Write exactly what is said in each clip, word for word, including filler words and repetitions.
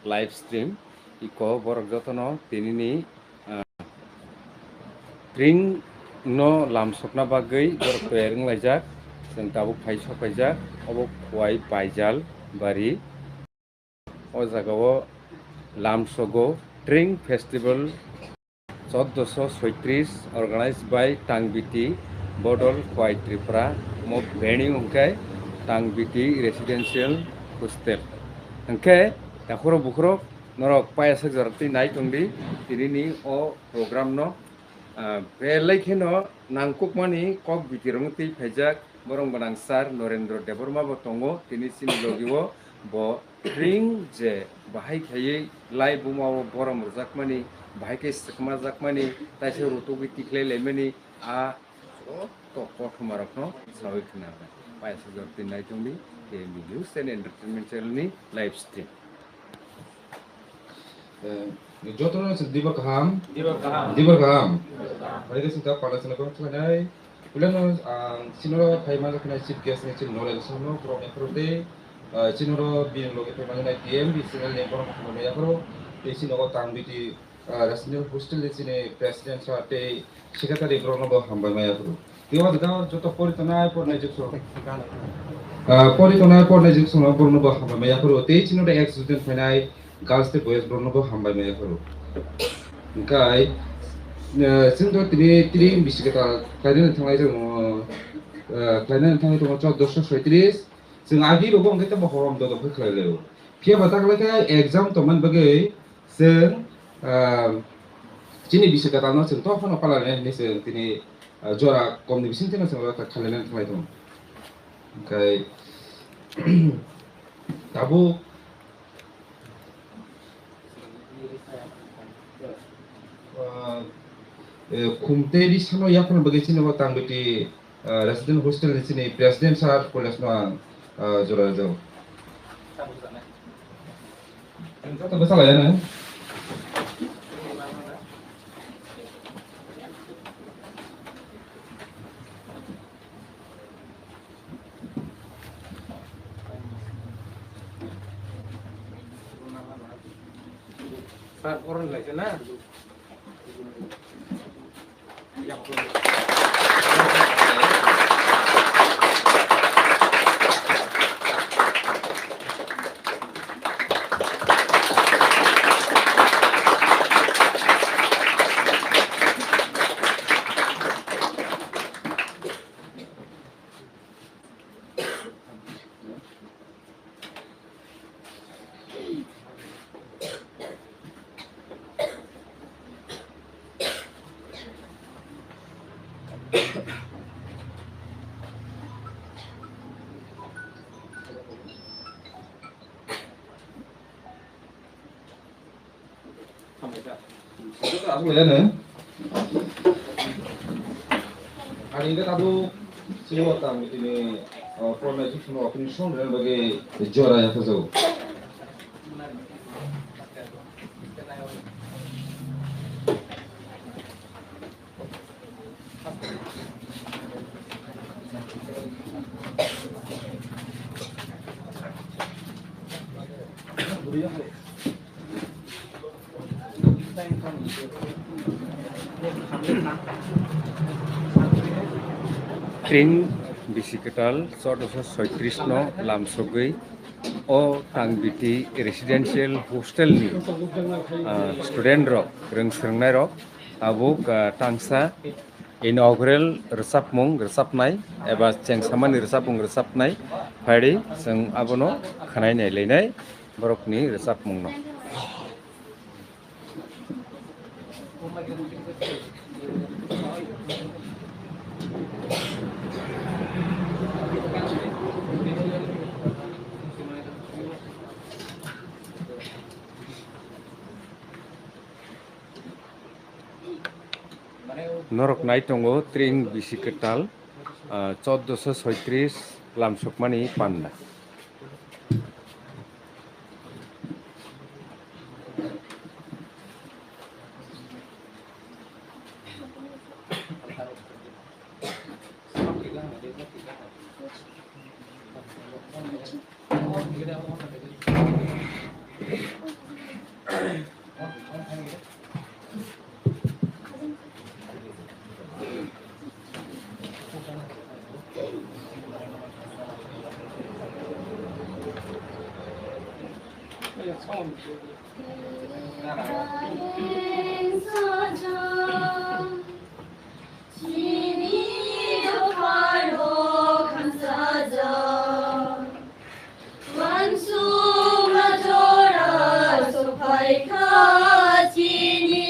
Live stream iko borok jotono tinini, ah, tring no lamsokna bagwi borok toyar wnglaijak. Chwng tabuk phai sokphaijak, obo Khowai Baijal bari. O jagao lamsogo Tring Festival choddoso soitris, organized by Tangbiti Bodol Khowai Tripura, mo venue hwnkhe Tangbiti Residential Hostel. Hwnkhe takhoro bukhorok norok payasok jora twi nai tongdi tinini o program no. Ah, belai kheno nangkukmani kok bitirokno twi phaijak borok gwnang sir Norendra Debbarma bo tongo, tini chini logio bo Tring je bahai khaiwi lai buma o borom rwjakmani, bahai khe swkmajakmani, taisa rutugwi tikhlai laimani, a joto kothoma rokno sawi khna. Paisa jor tin nai tongdi, K M B News and Entertainment Channel ni live stream. Eh, jotono se diba kaham. Diba kaham. Diba kaham. Diba kaham. Hari ke sita pada sana kau sana. Pulang, ah, sini ro khai mana kena chief guest ni chini knowledge sono, borok ni phuru tei, ah, sini ro bini logi phai mana T M B channel ni borok ni phuru ya phuru, tei sini ro Tangbiti, ah, Residential Hostel ni chini president sa tei secretary borok no bo hambai maya phuru. Tei o jaga joto pori tongnai pornai jukso. Ah, pori tongnai pornai jukso no borok no bo hambai maya phuru. Tei sini ro ex student phainai girls tei boys borok no bo hambai maya phuru. Hwnkhe, eh, chwng to tini, tini bisi kwtal khlainani thanglai tongo, eh, khlainani thanglai tongo choddoso soitris. Chwng agi bo hwnkhe tamo horom dodo khe khlai laio. Phiya ba ta khlai khe exam tongmani bagwi chwng, eh, chini bisi kwtal no chwng to phano pala nai hinwi chwng tini, eh, jora komni bising tino chwng khlainani thanglai tongo. Hwnkhe, tabuk Ah, eh, khumtwi risano yaphang bagwi chini bo Tangbiti, ah, resident hostel ni chini president sir college no ang, ah, jora rwjago. Joto bwsa laiyano. Sir, orange light na? Aswk ya ne? Ani hwnkhe tabuk sini o tang tini, o, pornai suksuno opening song rwna bagwi jora yaphajago. Tring bisi kwtal chordoso soitris no lamsogwi o Tangbiti Residential Hostel ni, ah, student rok, rwng swrwngnai rok, tabuk, ah, tangsa inaugural rwchapmung rwchapnai eba chengsamani rwchapmung rwchapnai phaidi chwng abono khwnai nailainai borokni rwchapmungno. Norok nai tongo tring bisi kwtal, ah, chordoso soitris lamsokmani panda. Uansukna jora sophaikha chini,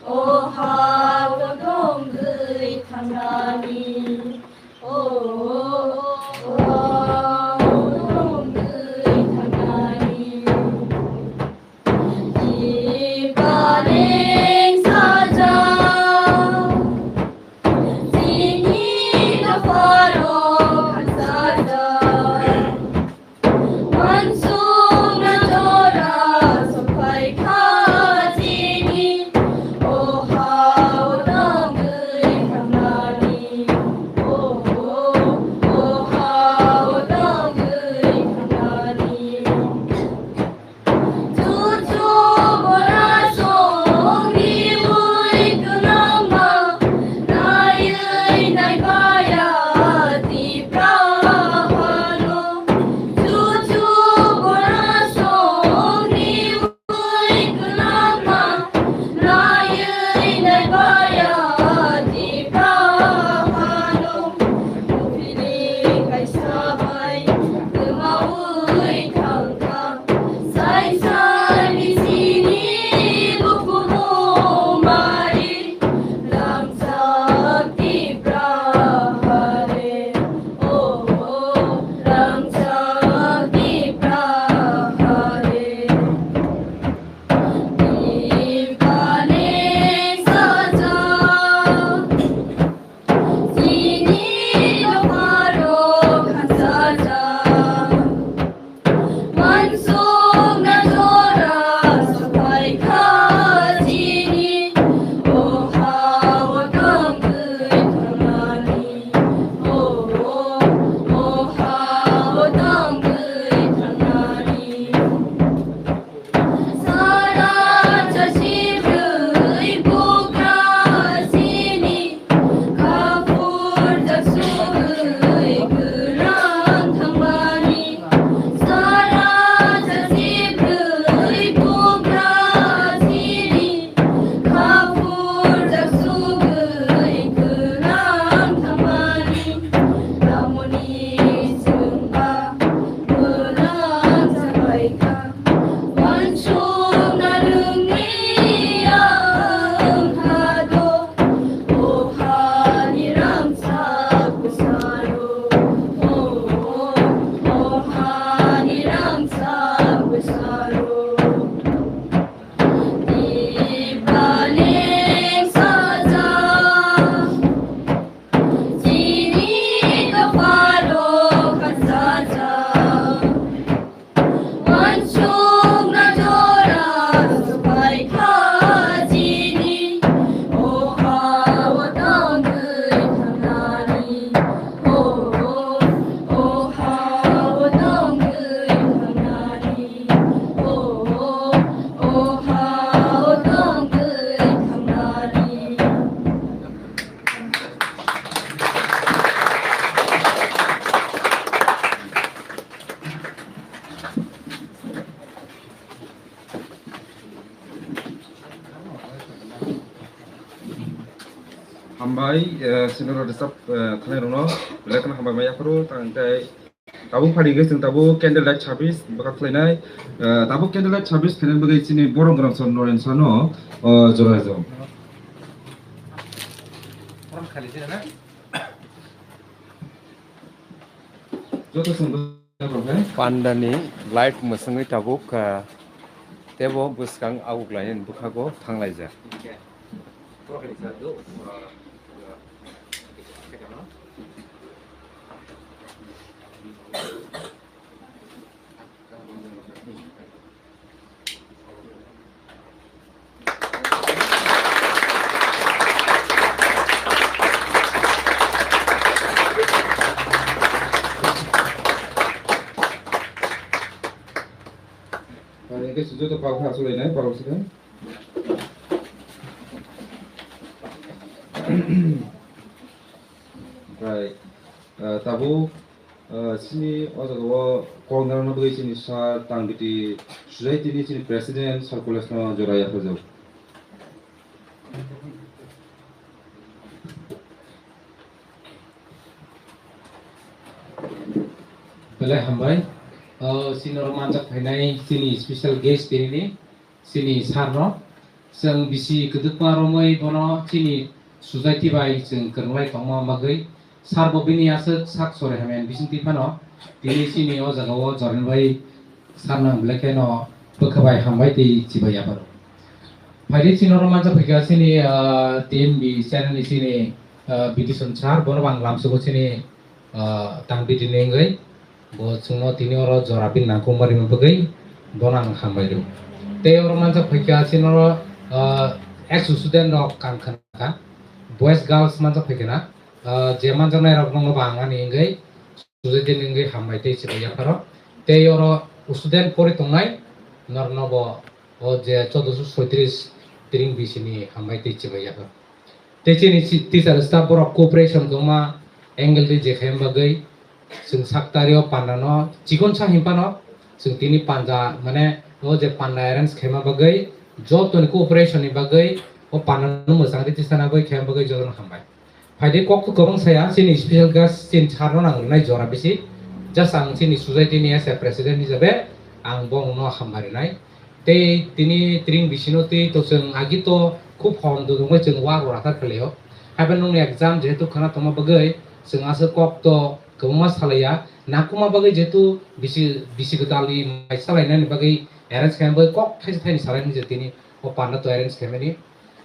o ha-o tongwi thangnani, o, o, o, o, o, tongwi thangnani. Ibaleng saja, chini dopharo khan saja. Uansukna jora sophaikha chini, o ha-o tongwi thangnani, o, o, o ha-o tongwi thangnani. Hambai, eh, senior disturb, eh, khlairokno, belai kheno hambai ma yaphuru, tang tei tabuk phani hwnkhe chwng tabuk candle light service bwkha khlainai, eh, tabuk candle light service khlainani bagwi chini borok gwnang sir Noren sano, oh, joraijak. Joto chwng Pandani light mwswngwi tabuk, ah, teibo bwskang aguklainani bwkhago thanglaijak. Hingke sujoto palha aswk lainai, palok sika. Omprai, eh, tabuk Ah, chini o jaga o kok narwkna bagwi chini sir Tang Biti Society ni chini president sir Kailash no jora yapharjak. Belai hambai. O, chini oro manjak phainai chini special guest tini ni chini sir no. Chwng bisi kwdwkma romwi bono chini society bai chwng kwrwnglai tongma bagwi sir bo bini aswk sak sori hamya bisingtwi phano tini chini o jaga o jorain bai sir no belai kheno bwkha bai hambai tei chibai yapharo. Phaidi chini oro manjak phaikha chini, ah, T M B channel ni chini, ah, Bidison sir, bono bo ang lamsugo chini, ah, Tang Biti ni wngwi. Bo chwngno tini oro jora bini nangkukma rima bagwi bono ang hambai rw. Tei oro manjak phaikha chini oro, ah, ex student rok kang khna kha, boys girls manjak phaikha na, ah, je manjaknai rok nokno bo ang ani wngwi society ni wngwi hambai tei chibai yapharo. Tei oro student pori tongnai norokno bo o je chaudoso soitris tring bisini hambai tei chibai yapharo. Tei chini chi-, teacher staff borok cooperation kwbangma angle twi je khaima bagwi chwng sak tario panda no chikon sa hinphano chwng tini panda mane o je panda arrange khaima bagwi jotoni cooperation ni bagwi o panda no mwchang twi tisana bagwi khaima bagwi jotono hambai. Phaidi kok kwbang saya chini special guest chini sir no nang rwnai jora bisi. Just ang chini society ni as a president hisabe ang bongno hambai rwnai. Tei tini tring bisino tei to chwng agi to khub hom dudungwi chwng wa rwkha khlaio. Haikhe nungni exam jehetu khwna tongma bagwi chwng aswk kok to kwbangma salaiya. Nangkukma bagwi jehetu bisi, bisi kwtalni mai salainani bagwi arrange khaina bagwi kok thaisa thaini salainani je tini o panda to arrange khaimani.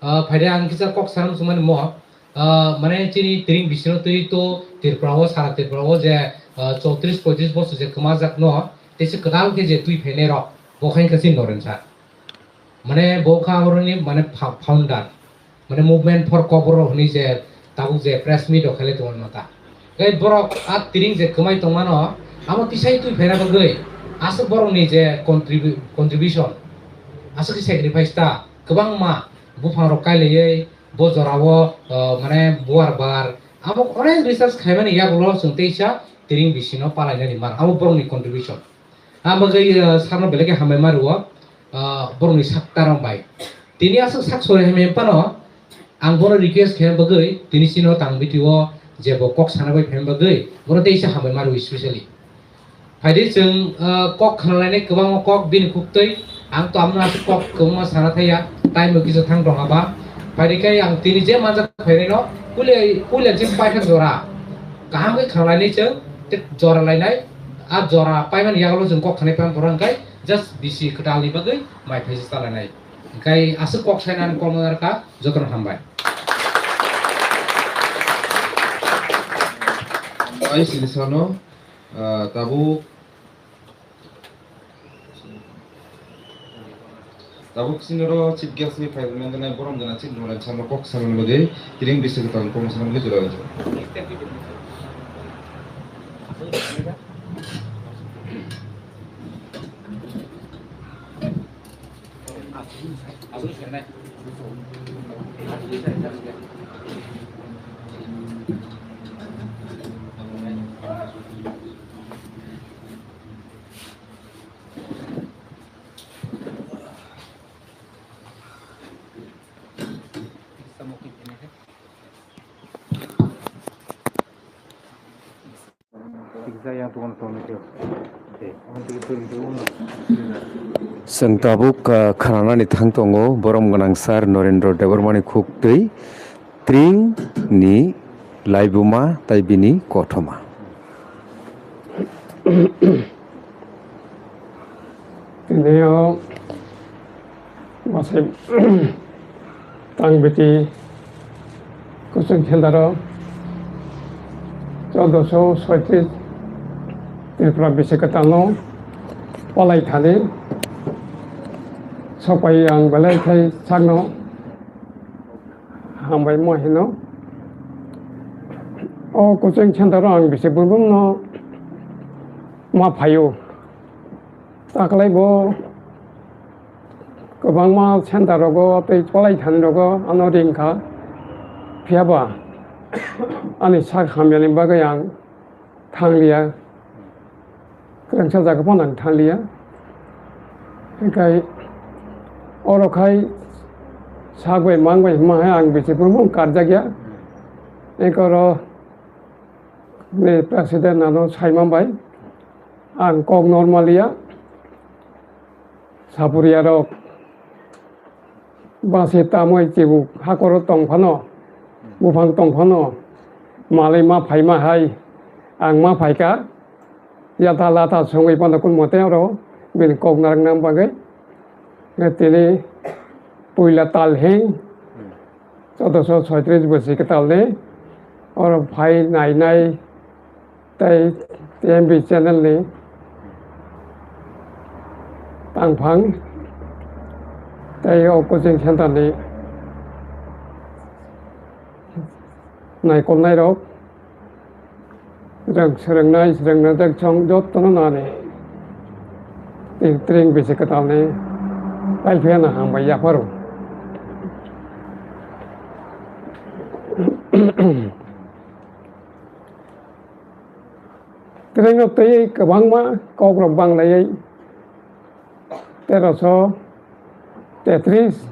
Ah, phaidi ang kisa kok sanam sumani mo. Ah, mane chini tring bisino twi to Tripura o, sara Tripura o je, ah, chowtris poitris bosor je kwmajak no, tei se kwtal khe je twi phainai rok, bo khe wngkha chini Noren sir. Mane bo kha oroni mane fa-, founder, mane movement for Kokborok hwnwi je tabuk je press meet rok khailai tongo mata. Tei borok a tring je kwmai tongmano, amo tisai twi phaina bagwi aswk borokni je contribu-, contribution, aswk khe sacrifice ta kwbangma buphang rok kailaiwi, bo jorao, uh, mane buar bar abo onek research khaimani yagulo chwng teisa tring bisino palainani mar abo borokni contribution. Abo je, uh, sir no belai khe hambai ma rwo, uh, borokni sak tarong bai. Tini aswk sak sori hamya phano ang bono request khe bagwi tini chini o Tang Biti o je bo kok sana bai phaima bagwi bono teisa hambai ma rwo specially. Phaidi chwng, ah, kok khnalainai kwbangma kok bini khuktwi. Ang to amno aswk kok kwbangma sana thaya, time bo kisa thang tong haba. Phaidi khe ang tini je manjak phainaino puila, puila je paithak jora kaham khe khnalainai chwng, tei jora lainai. A jora paimani yagulo chwng kok khnai phan borok hwnkhe just bisi kwtalni bagwi mai phaisa chalainai. Hwnkhe aswk kok sainani kokno narwkha, jotono hambai. Hambai sini sano. Ah, tabuk, tabuk chini oro chief guest ni phai rwna gwnang borom gwnang chini rwna chama kok sana bagwi tring bisi kwtal kok sana bagwi jora rwjak. Chwng tabuk, ah, khananani thang tongo, borom gwnang sir Norendra Debbarmani khuktwi. Tring ni laibuma tai bini kothoma. Tini o bwsai Tang Biti Kuchung Khendaro chaudoso soitris Tripura bisi kwtalno palai thani sokpai ang belai khai sakno hambai mo hino. O coaching center o ang bisi bumung no ma phaio. Taklai bo kwbangma center rogo tei palai thani rogo ano ring kha. Phiya ba ani sak hamya ni bagwi ang thang liya. Tengsa jaga phano ang thanglia. Hinkhe oro khai sak bai mang bai hwnma hai ang bisi phuru karjakya. Hinkhe oro ni president ano saimang bai ang kok normal ya. Sapuriya rok basi tamoi chibuk hakoro tong phano, buphang tong phano, malai ma phaima hai, ang ma phaikha, yata lata songwi phano kun mote oro bini kok narwkna bagwi. Tini puila tal hing, chaudoso soitris bosi kwtalni, oro phai nai nai, tei T M B channel ni tangphang tei o coaching center ni naikolnai rok, rang swrwngnai, swrwngna jak chong jotono nani tring tring bisi kwtalni paiphiya na hambai yapharo. Twrwino twi kwbangma kokrok banglaiwi teroso tetris,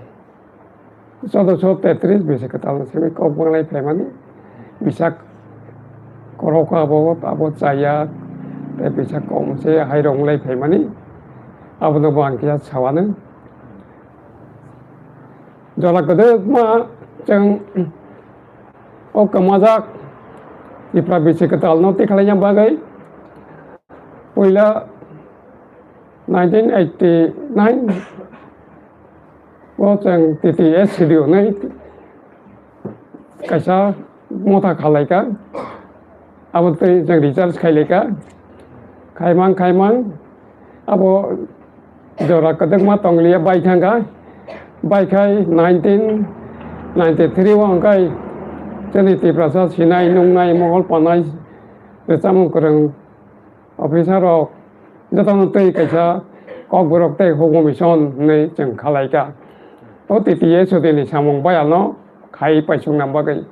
chaudoso tetris bisi kwtal simi kok banglai phaimani, bisak korok abo, abo chaya, tei bisak kom se hai rok wnglai phaimani, abono bo ang kisa sawano. Jora kwdwkma chwng o kwmajak Tipra bisi kwtalno tikhlaina bagwi puila nineteen eighty nine o chwng T T S C D O hwnwi kaisa motha khalaikha, abo tei chwng recharge khailaikha, khaimang khaimang abo jora kwdwkma tonglia bai thangkha, bai khai nineteen ninety three o hwnkhe chini Tiprasa sinai nungnai mohol panai rwchapmung kwrwng officer rok jotono tei kaisa kokborok tei hukumu mission hinwi chwng khalaikha. O T T S O D ni samung bayalno khai paisukna bagwi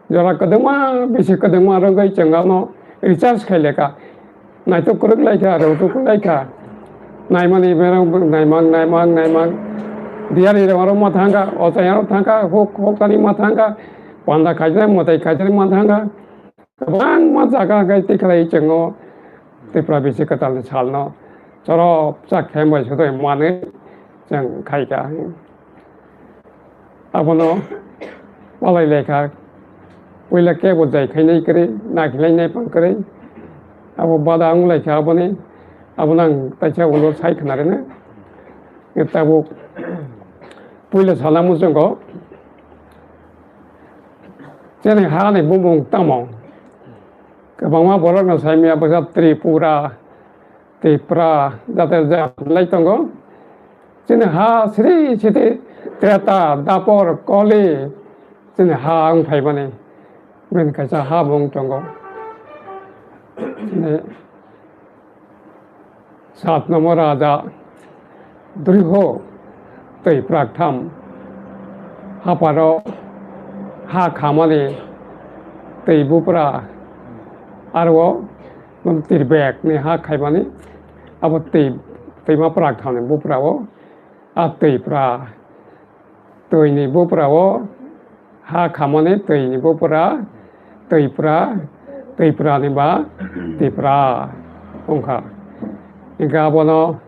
jora kwdwkma bisi kwdwkma rwgwi chwng ano recharge khailaikha. Naitok kwrwk laikha, rwtuk laikha. Naimani berang naimang, naimang, naimang. Diyari rok aro ma thangkha, ochai aro thangkha, huk, huktani ma thangkha. Panda khaijani, mwtai khaijani ma thangkha. Kwbangma jaga hwnkhe tikhlai chwng o Tripura bisi kwtalni salno chorop chak khe bai sudai manwi chwng khaikha. Abono palai laikha, puila kebo jai khainai kwrwi, nakhilainai pang kwrwi, abo bada wng laikha aboni, abono ang taisa ulo sai khna rwna. Tabuk puila salna muchungo. Chini ha ni bumung tamo? Kwbangma borok no saimya bwsa Tripura, Tripura, jate jat lai tongo. Chini ha sri siti Treta, Dapor, Koli, chini ha wng phaimani. Bini kaisa ha bung tongo. Chini Sat nombor raja Driho twi prak tham haparo ha khamani twi bupra aro tirbek ni ha khaimani abo twi twima prak thamni bupra o a twi pra Twini bupra o ha khamani twini bupra, twipra, twipra ni ba tipra wngkha. Hingkhe abono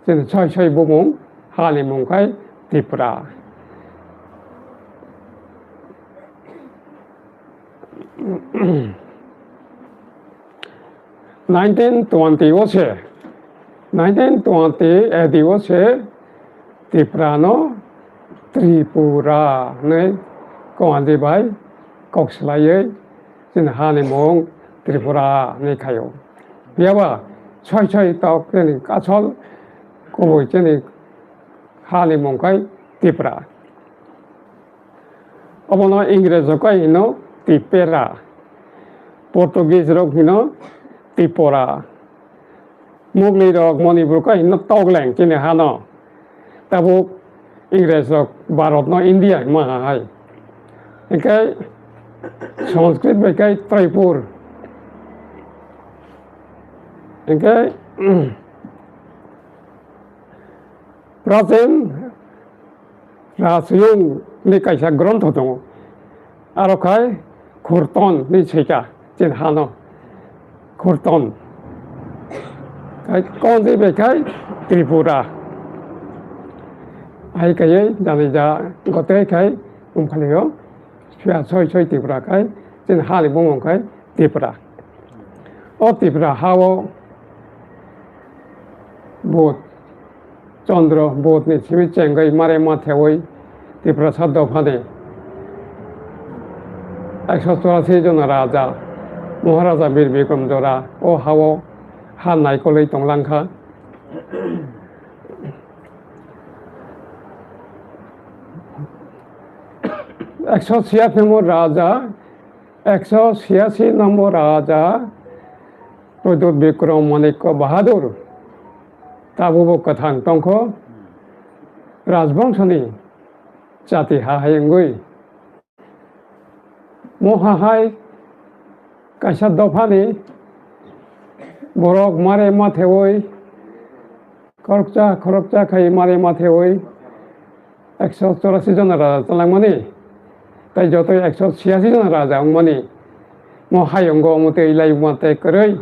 chini soi soi bumung hani mung khai tipra. Nineteen twenty o se, nineteen twenty A D o se Tripura no Tripura hinwi Kohanji bai kok swlaiwi chini hani mung Tripura hinwi khaio. Phiyaba soi soi tok chini asol kubui chini hani mung khai Tripura. Obono Ingres rok kai hino Tipera, Portuguese rok hino Tipora, Mugli rok Manipur kai hino Togleng chini hano. Tabuk Ingres rok Bharat no India hima hai. Hinkhe Sanskrit bai kai Tripur. Hingke, Prachin Rajyung ni kaisa grontho tongo. Aro khai Khurton ni swika chini hano. Khurton. Khai konjwi bai khai Tripura. Hai kaiye jani ja gote khai umkhalio. Phiya soi soi Tripura khai chini hani bumung khai Tripura. O Tripura hao Buddh, Chandra, Buddh ni simi chengwi mare mathewi Tiprasa dophani ekso chorasi jona raja, Maharaja Bir Bikram Jora o hao ha naikolwi tonglangkha. Ekso chiyasi number raja, ekso chiyasi number raja Pradyut Bikram Manikya Bahadur. Tabukbo kwthang tongkho, rajbongshoni chati ha hayungwi. Moha hai kaisa dophani borok mare mathewi, khoroksa khoroksa khai mare mathewi ekso chorasi jona raja talangmani, tai joto ekso chiyasi jona raja wngmani. Mo hayungo omo tei laiyungma tei kwrwi.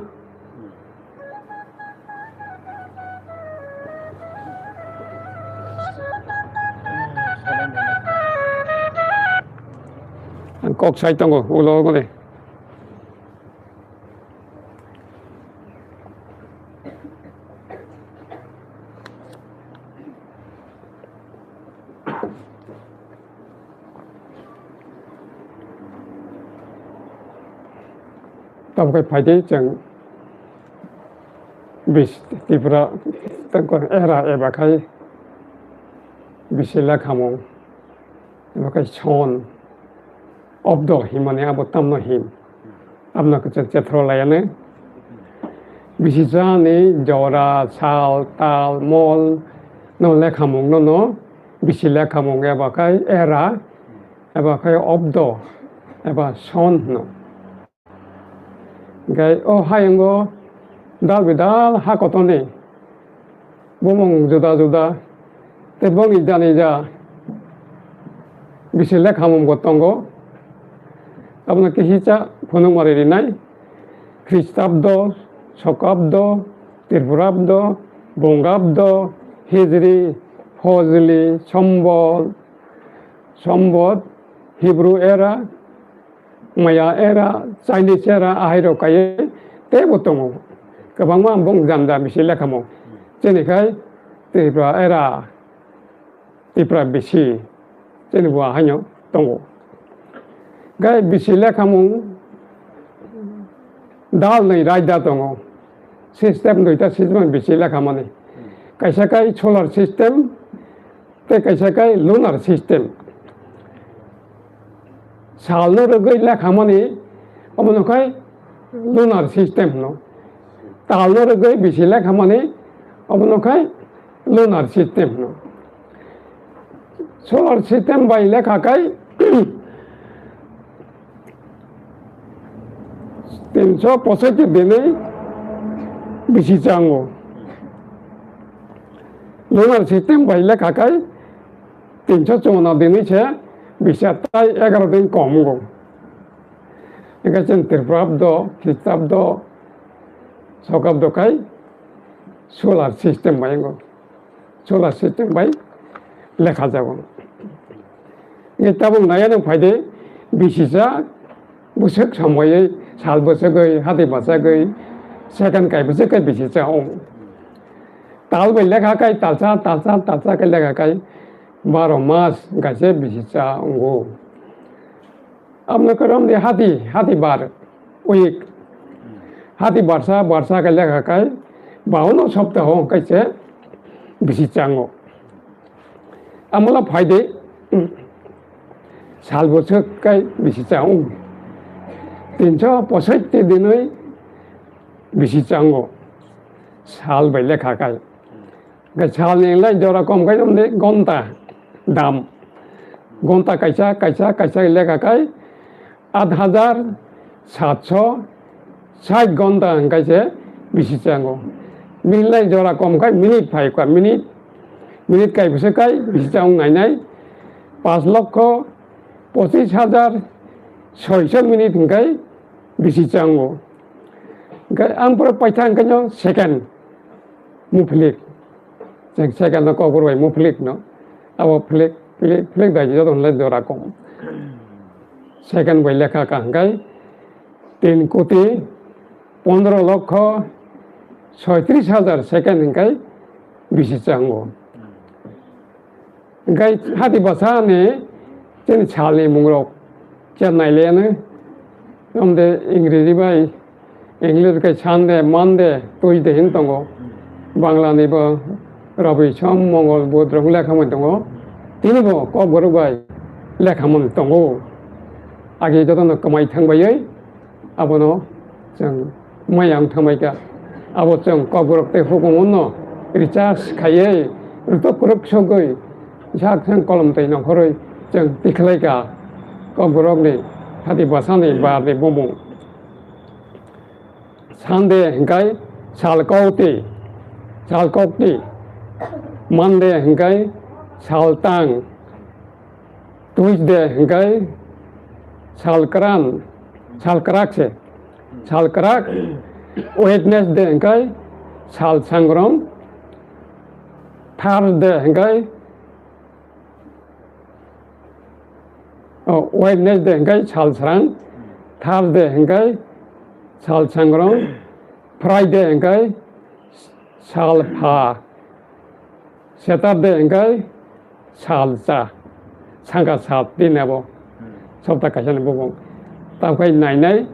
Ang kok sai tongo, ulo mani. Tamo khe phaidi chwng bis Tripura tangkon era eba khai bisi lekhamung eba khai son obdo himani abo tamno him. Abno kwchwng chethro layane. Bisi jani jora, sal, tal, mol no lekhamung no no bisi lekhamung eba khai era eba khai obdo eba son hino. Hingke o hayungo dal bidal ha kotorni bumung juda juda tei bongni jani ja bisi lekhamung bo tongo. Abono kihisa phunukmari rinai Khristabdo, Sokabdo, Tripurabdo, Bongabdo, Hijri, Fojli, Sombol, Sombot, Hebrew era, Maya era, Chinese era, ahairok kaiye teibo tongo. Kwbangma bong jam jam bisi lekhamung. Chini khai Tripura era, Tripura bisi, chini bo ahaino tongo. Gai bisi lekhamung dal nai raida tongo. System duita system bisi lekhamani. Kaisa kai solar system, tei kaisa kai lunar system. Salno rwgwi lekhamani, omono khai lunar system hwno. Talno rwgwi bisi lekhamani, omono khai lunar system hwno. Solar system bai lekha khai tinso posoiti dinwi bisi chango. Lunar system bai lekha khai tinso chwngno dinwi se bisi tai egaro din kom wngo. Hingke chwng Tripurabdo, Khristabdo, Sokabdo khai solar system bai wngo. Solar system bai lekha jago. Hingke tabuk naiya nang phaide bisisa bwswk samoi sal bwswgwi hati bachagwi second kai bwswk kai bisisa ong. Tal bai lekha kai talsa talsa talsa kai lekha kai baro mas gaise bisisa ongo. Abno kwrwng di hati, hati bar, week. Hati barsa, barsa khe lekha khai, bauno soptaho hwnkhe se bisi chango. Amala phaide, sal bwswk khai bisi chango. Tinso posoiti dinwi bisi chango. Sal bai lekha khai. Hwnkhe salni lai jora kom khai tongdi gonta dam. Gonta kaisa, kaisa, kaisa lekha khai aat hajar satso sait gonta hwnkhe se bisi chango. Minit lai jora kom khai minit phai kha, minit, minit kai bwswk kai bisi chang nainai. Panch lokho pochis hajar soiso minit hwnkhe bisi chango. Hwnkhe ang pura paitha hwnkhe no second muphilik. Chwng second no kokborok bai muphilik no. Abo philik, philik, philik bai joto hwnle jora kom. Second bai lekha ka hwnkhe tin koti pondro lokho soitris hajar second hwnkhe bisi chango. Hwnkhe hati bwsani chini salni mungrok chernai leyano, omde Ingreji bai, English khe Sunday, Monday, Tuesday hin tongo. Bangla ni bo Rabi, Som, Mongol, Budh rok lekha man tongo. Tini bo kokborok bai lekha man tongo. Agi jotono kwmai thang baiwi abono chwng maya wng thangbai kha. Abo chwng kokborok tei hukumu no recharge khaiwi, rutok kwrwk sogwi, sak sang kolom twi nongkhorwi chwng tikhlai kha. Kokborokni hati bwsani barni bumung. Sunday hwnkhe sal kokti, sal kokti. Monday hwnkhe sal tang. Tuesday hwnkhe sal kwran, sal kwrak se, sal kwrak. Wednesday hwnkhe sal sangrom. Thursday hwnkhe, oh, Wednesday hwnkhe sal srang. Thursday hwnkhe sal sangrom. Friday hwnkhe sal pha. Saturday hwnkhe sal cha, sangka sal tin abo, sopta kaisa ni bubung. Tamo khe nainai,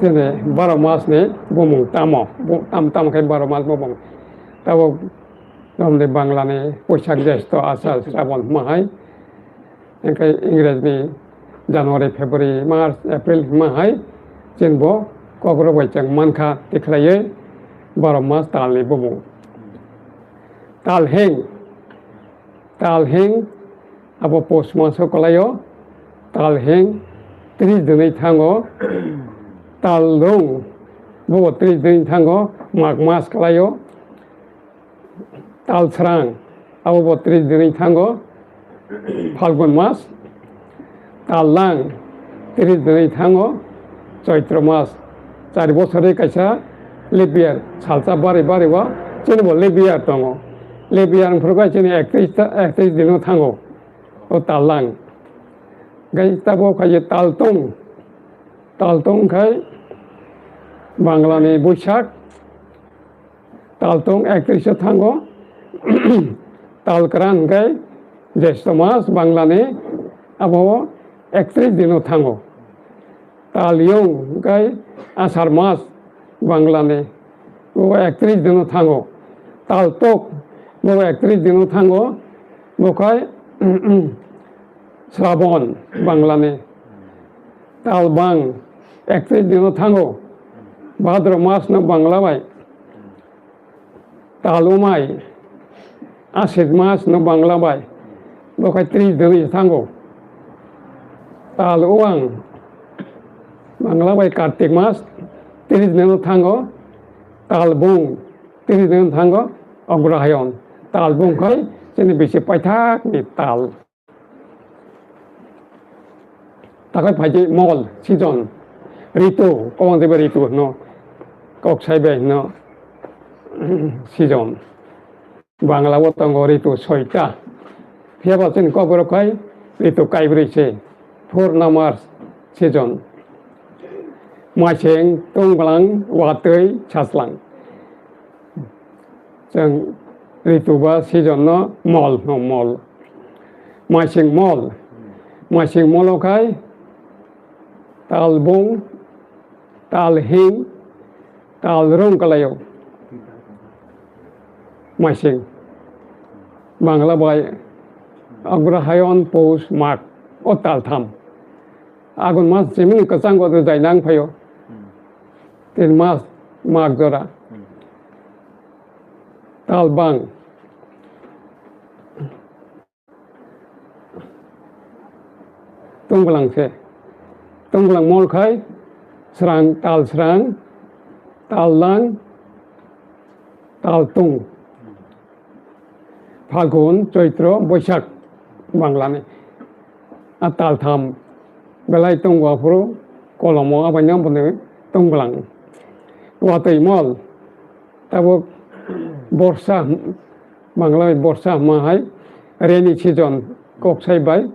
chini baro mas ni bumung tamo, bu-, tam, tamo khe baro mas bumung. Tabok, tamni Bangla ni Poishak, Jesto, Asar, Srabon hwnma hai. Hwnkhe Ingreji ni January, February, March, April hwnma hai chwng bo kokrok bai chwng mankha tikhlaiwi baro mas tal ni bumung. Tal heng, tal heng abo Pous maso kwlaio, tal heng tris dinwi thango, tal rung bobo tris dinwi thango, Mag mas kwlaio. Tal srang, abo bo tris dinwi thango, Phalgun mas. Tal lang, tris dinwi thango, Choitro mas. Char bosorwi kaisa leap year, salsa bari bari o, chini bo leap year tongo. Leap year wngphuru bai chini ektris ta, ektris dino thango, o tal lang. Gai tabo khaye tal tong, tal tong khai Bangla ni Boisak, Tal tong ektris o thango. Tal kwran hwnkhe Jesto mas Bangla ni, abo ektris dino thango. Tal yung hwnkhe Asar mas Bangla ni, bo ektris dino thango. Tal tok, bo ektris dino thango. Bo khai Srabon Bangla ni. Tal bang ektris dino thango. Bhadro mas no Bangla bai. Tal umai Ashit mas no Bangla bai. Bo khai tris dino thango. Tal uang Bangla bai Kartik mas tris dino thango. Tal bung tris dino thango. Ogrohayon. Tal bung khai chini bisi paithak ni tal. Takhai phaikhe mol, season, ritu, kobang teibo ritu hino, kok sai bai hino, season. Bangla o tongo ritu soita. Phiya ba chini kokborok khai ritu kaibrwi se, four number season. Maising, tungbalang, watwi, saslang. Chwng ritu ba season no mol hwno, mol. Maising mol. Maising molo khai tal bung, tal hing, tal rung kwlaio. Maising. Bangla bai Agrahayon, Pous, Mag. O tal tham. Agun mas chimini kwchango rwjai nang phaio. Tin mas, Mag jora. Tal bang. Tungbalang se. Tungbalang mol khai. Srang, tal srang, tal lang, tal tung. Phalgun, Choitro, Boisak, Banglani. A tal tham belai tongo aphuru kolomo abaino bwni tongbalang. Watwi mol, tabuk borsa, Bangla bai borsa hwnma hai rainy season kok sai bai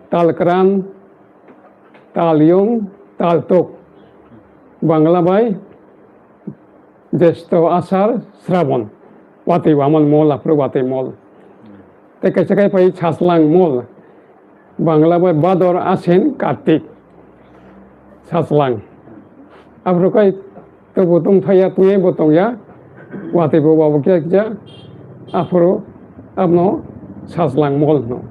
tal kran, tal yung, tal tuk. Bangla bai Jesto, Asar, Srabon. Watwi waman mol, aphuru watwi mol. Tei kaisa kai pai Sajlang mol. Bangla bai Bador, Asin, Kartik. Sajlang. Aphuru kai tubu tong thaya, tungya bo tongya. Watwi bo wabo kya kya. Aphuru abno Sajlang mol no.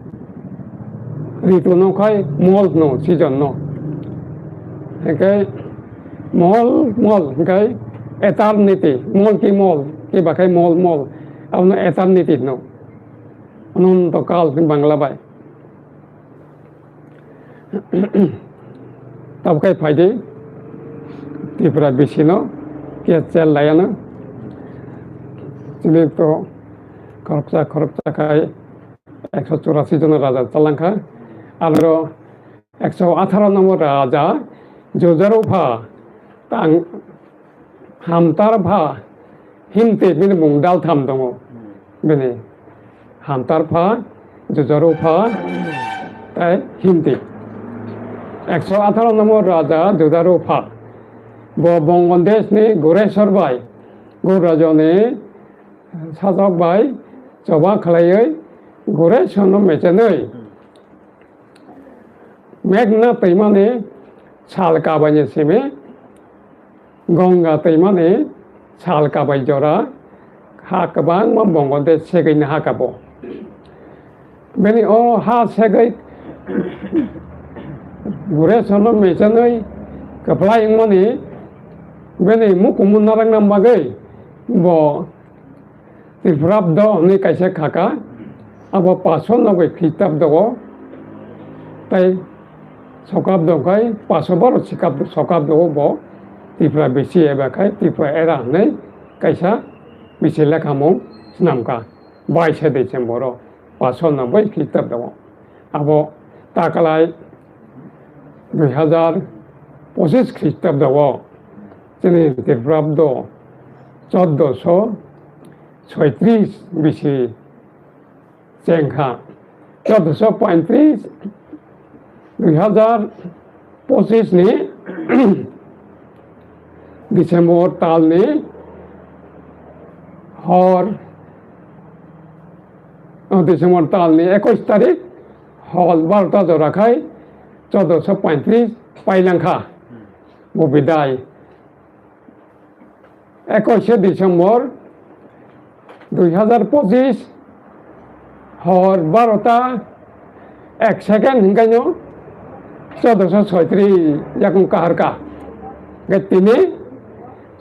Ritu no khai mol no, season no. Hingke mol, mol, hingke eternity. Mol ki mol, ki bakai mol, mol. Abno eternity no. Ananto kal Bangla bai. Tabuk khai phaidi Tripura bisino kechel layano. Chini to khoroksa khoroksa khai ekso churasi jon raja chalangkha. Aloro ekso atharo nombor raja Jujaru pha tang Hamtar pha Himti bini mung dal tham tongo. Bini Hamtar pha, Jujaru pha, tei Himti. Ekso atharo nombor raja Jujaru pha. Bo Bangladesh ni Guresor bai, Gurajoni sajak bai choba khlaiwi Guresor no mechenwi Meghna twimani sal kabaini simi Ganga twimani sal kabai jora ha kwbangma Bangladesh segwini ha kabo. Bini o ha segwi Guresor no mechenwi kwplai wngmani bini mukumu narwkna bagwi bo Tripurabdo hwnwi kaisa khaka, abo paso nogwi Khristabdo o, tei Sokabdo khai paso baro sikab-, Sokabdo o bo Tripura bisi eba khai Tripura era hwnwi kaisa bisi lekhamung swnamkha, baishe December o paso noboi Khristabdo o. Abo takalai dui hazar pochis Khristabdo o chini Tripurabdo choddoso soitris bisi chengkha. Choddoso poitris, dui hazar pochis ni December tal ni hor, o, December tal ni ekwis tarik hor barota jora khai choddoso poitris pailangkha. Bo bidai. Ekwis December dui hazar pochis hor barota ek second hinkaino choddoso soitris yakung kaharka. Hingke tini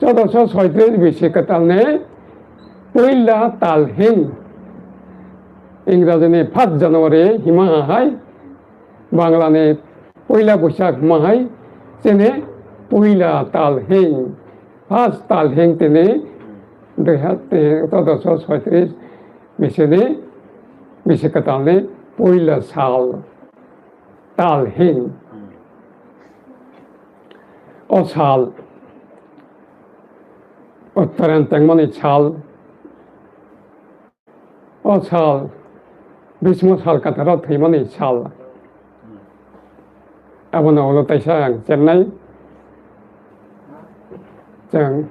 choddoso soitris bisi kwtalni puila tal hing Ingrajini first January hima hai Banglani puila Boisak hwnma hai chini puila tal hing, first tal hing tini dui ha-, tini choddoso soitris bisini, bisi kwtalni puila sal tal hing. O sal Uttarayan tengmani sal. O sal, Bhismo sal kataro thwimani sal. Abono ulo taisa ang chennai. Chwng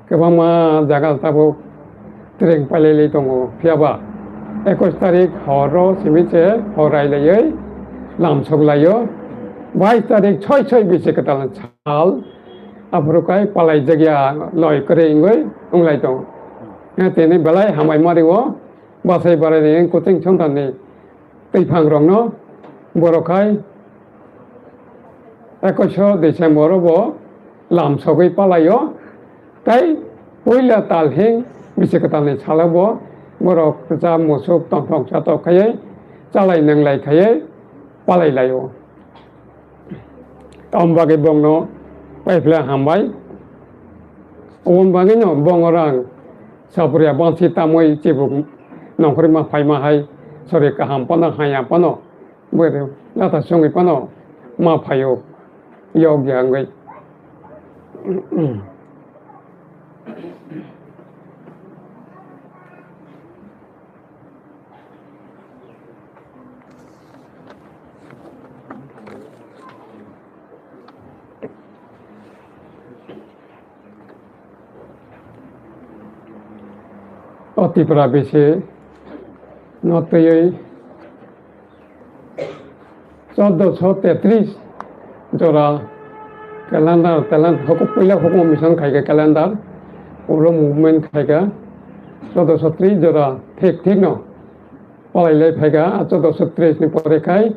kwbangma jaga tabuk twrwng pailai lai tongo. Phiyaba ekwis tarik horo simi se hor railaiwi lamsok laio. Bais tarik soi soi bisi kwtal sal. Aphuru kai palai jagya loi kwrwi wngwi wnglai tongo. Tini belai hambai mari o. Bachai barai ni kuting chonthani twiphang rokno borok hai ekwis December o bo lam sogwi palai o, tei puila tal hing bisi kwtal ni salo bo borok kwcham musuk tongthok chatok khaiwi chalai nwnglai khaiwi palai lai o. Tamni bagwi bongno Paiphle hambai. Oboni bagwino bongorang sapriya bansi tamwi chibuk nongkhorima phaima hai sori kaham phano haya phano bwrwi lata songwi phano ma phaio yokya wngwi. O Tripura bisi no twiwi chaudoso tetris jora calendar, calendar, hukumu puila hukumu mission khaikha calendar, ulo movement khaikha chaudoso tris jora thik thik no palailai phaikha, chaudoso tris ni pore khai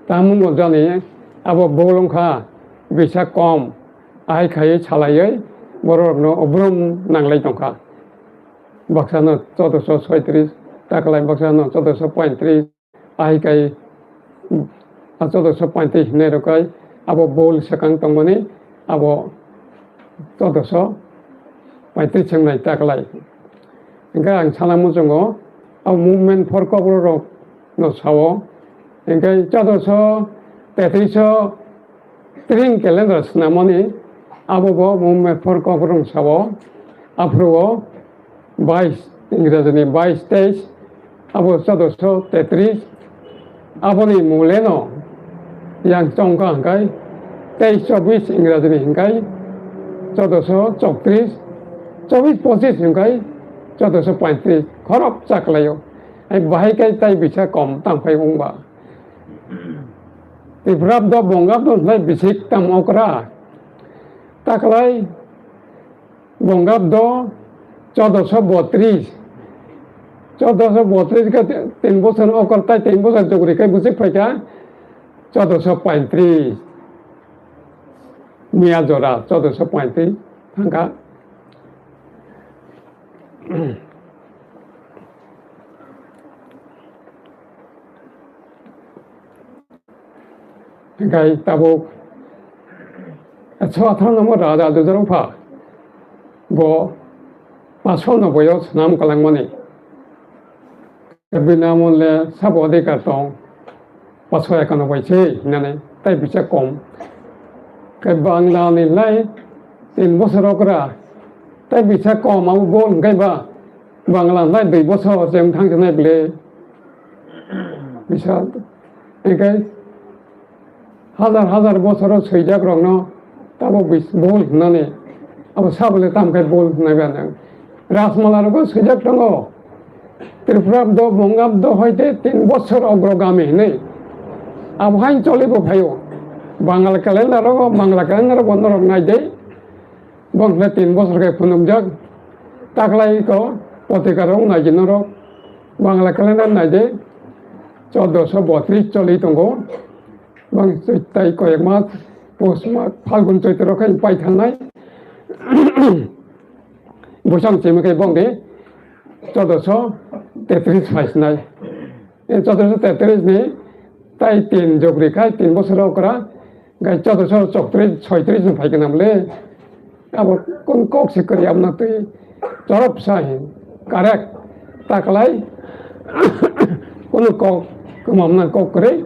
tamung jani abo bolong kha bisa kom, ahai khai salaiwi borok no obrum nanglai tongkha. Baksa no chaudoso soitris taklai, baksa no chaudoso poitris, ahai kai, a chaudoso poitris hinwi rwkha, abo bol swkang tongmani, abo chaudoso poitris swngnai taklai. Hingke ang sana muchungo, abo movement for kokborok no sao. Hingke chaudoso tetriso Tring calendar swnamani abo bo mung mepor kokrwng sao. Aphuru o bais, Ingrajini bais teis, abo chaudoso tetris. Aboni mule no yang chongkha hingkai teis chobis, Ingrajini hingkai chaudoso choktris, chobis pochis hingkai chaudoso poitris khorok chaklaio. Hai bahai kai tai bisa kom tangpai wngba. Tiprabdo Bongabdo hwnlai bisik tam okra. Taklai Bongabdo chaudoso botris. Chaudoso botris khe tin bosor okra tai tin bosor chukri khe bisik phaikha chaudoso poitris. Miya jora chaudoso poitris thangkha. Hingkai tabuk ekso atharo number raja Dujarong pha bo paso noboi o swnam kwlangmani. Bini amol le sabo adhikar tong, paso ekanoboi se hinani, tai bisa kom. Khe Bangla ni lai tin bosor okra, tai bisa kom abo bol hingkai ba Bangla lai dui bosor se wng thang sinai bile. Bisa, hingkai Hajar hajar bosoro swijak rokno tabo bis-, bol hwnani abo sabole tamkhe bol hwnai ba nang. Rajmala rogo swijak tongo. Tripura do Bongabdo hoite tin bosor ogrogami hinwi. Abo hain choli bo phaio. Bangla calendar rogo, Bangla calendar bo norok nai de. Bongkhle tin bosor khe phunukjak. Taklai ko potrika rok nai de norok. Bangla calendar nai de. Chaudoso botris choli tongo. Bang tai koyek mas, pus mas, Phalgun Chaitra khe pai thangnai. Bwsang chimi khe bong de chaudoso tetris phai sinai. E chaudoso tetris ni tai tin jogri khai tin bosor okra, gai chaudoso choktris, soitris ni phai khe namle. Abo kun kok se kwrwi abna twi chorop sa hin. Correct. Taklai kunu kok kwmamna kok kwrwi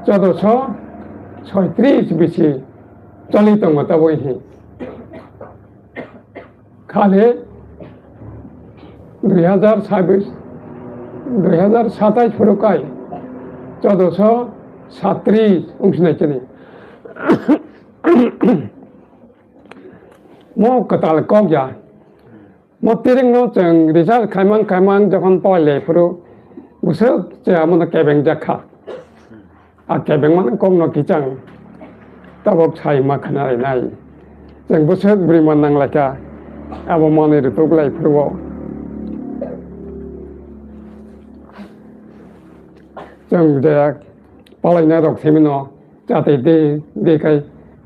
chaudoso soitris bisi choli tongo taboi hin. Khali dui hazar sabis, dui hazar satais phuru kai chaudoso satris wngsinai chini. Mo kwtal kok ya. Mo tiring no chwng research khaimang khaimang jokhon poi le phuru bwswk chwng amo no kebeng jak kha. A kebeng mani kok no kichang tabok sai ma khna ri nai. Chwng bwswk bwrwi man nang lai kha abo manwi rwtuk lai phuru o. Chwng je palaina rok simi no Chati de, de kai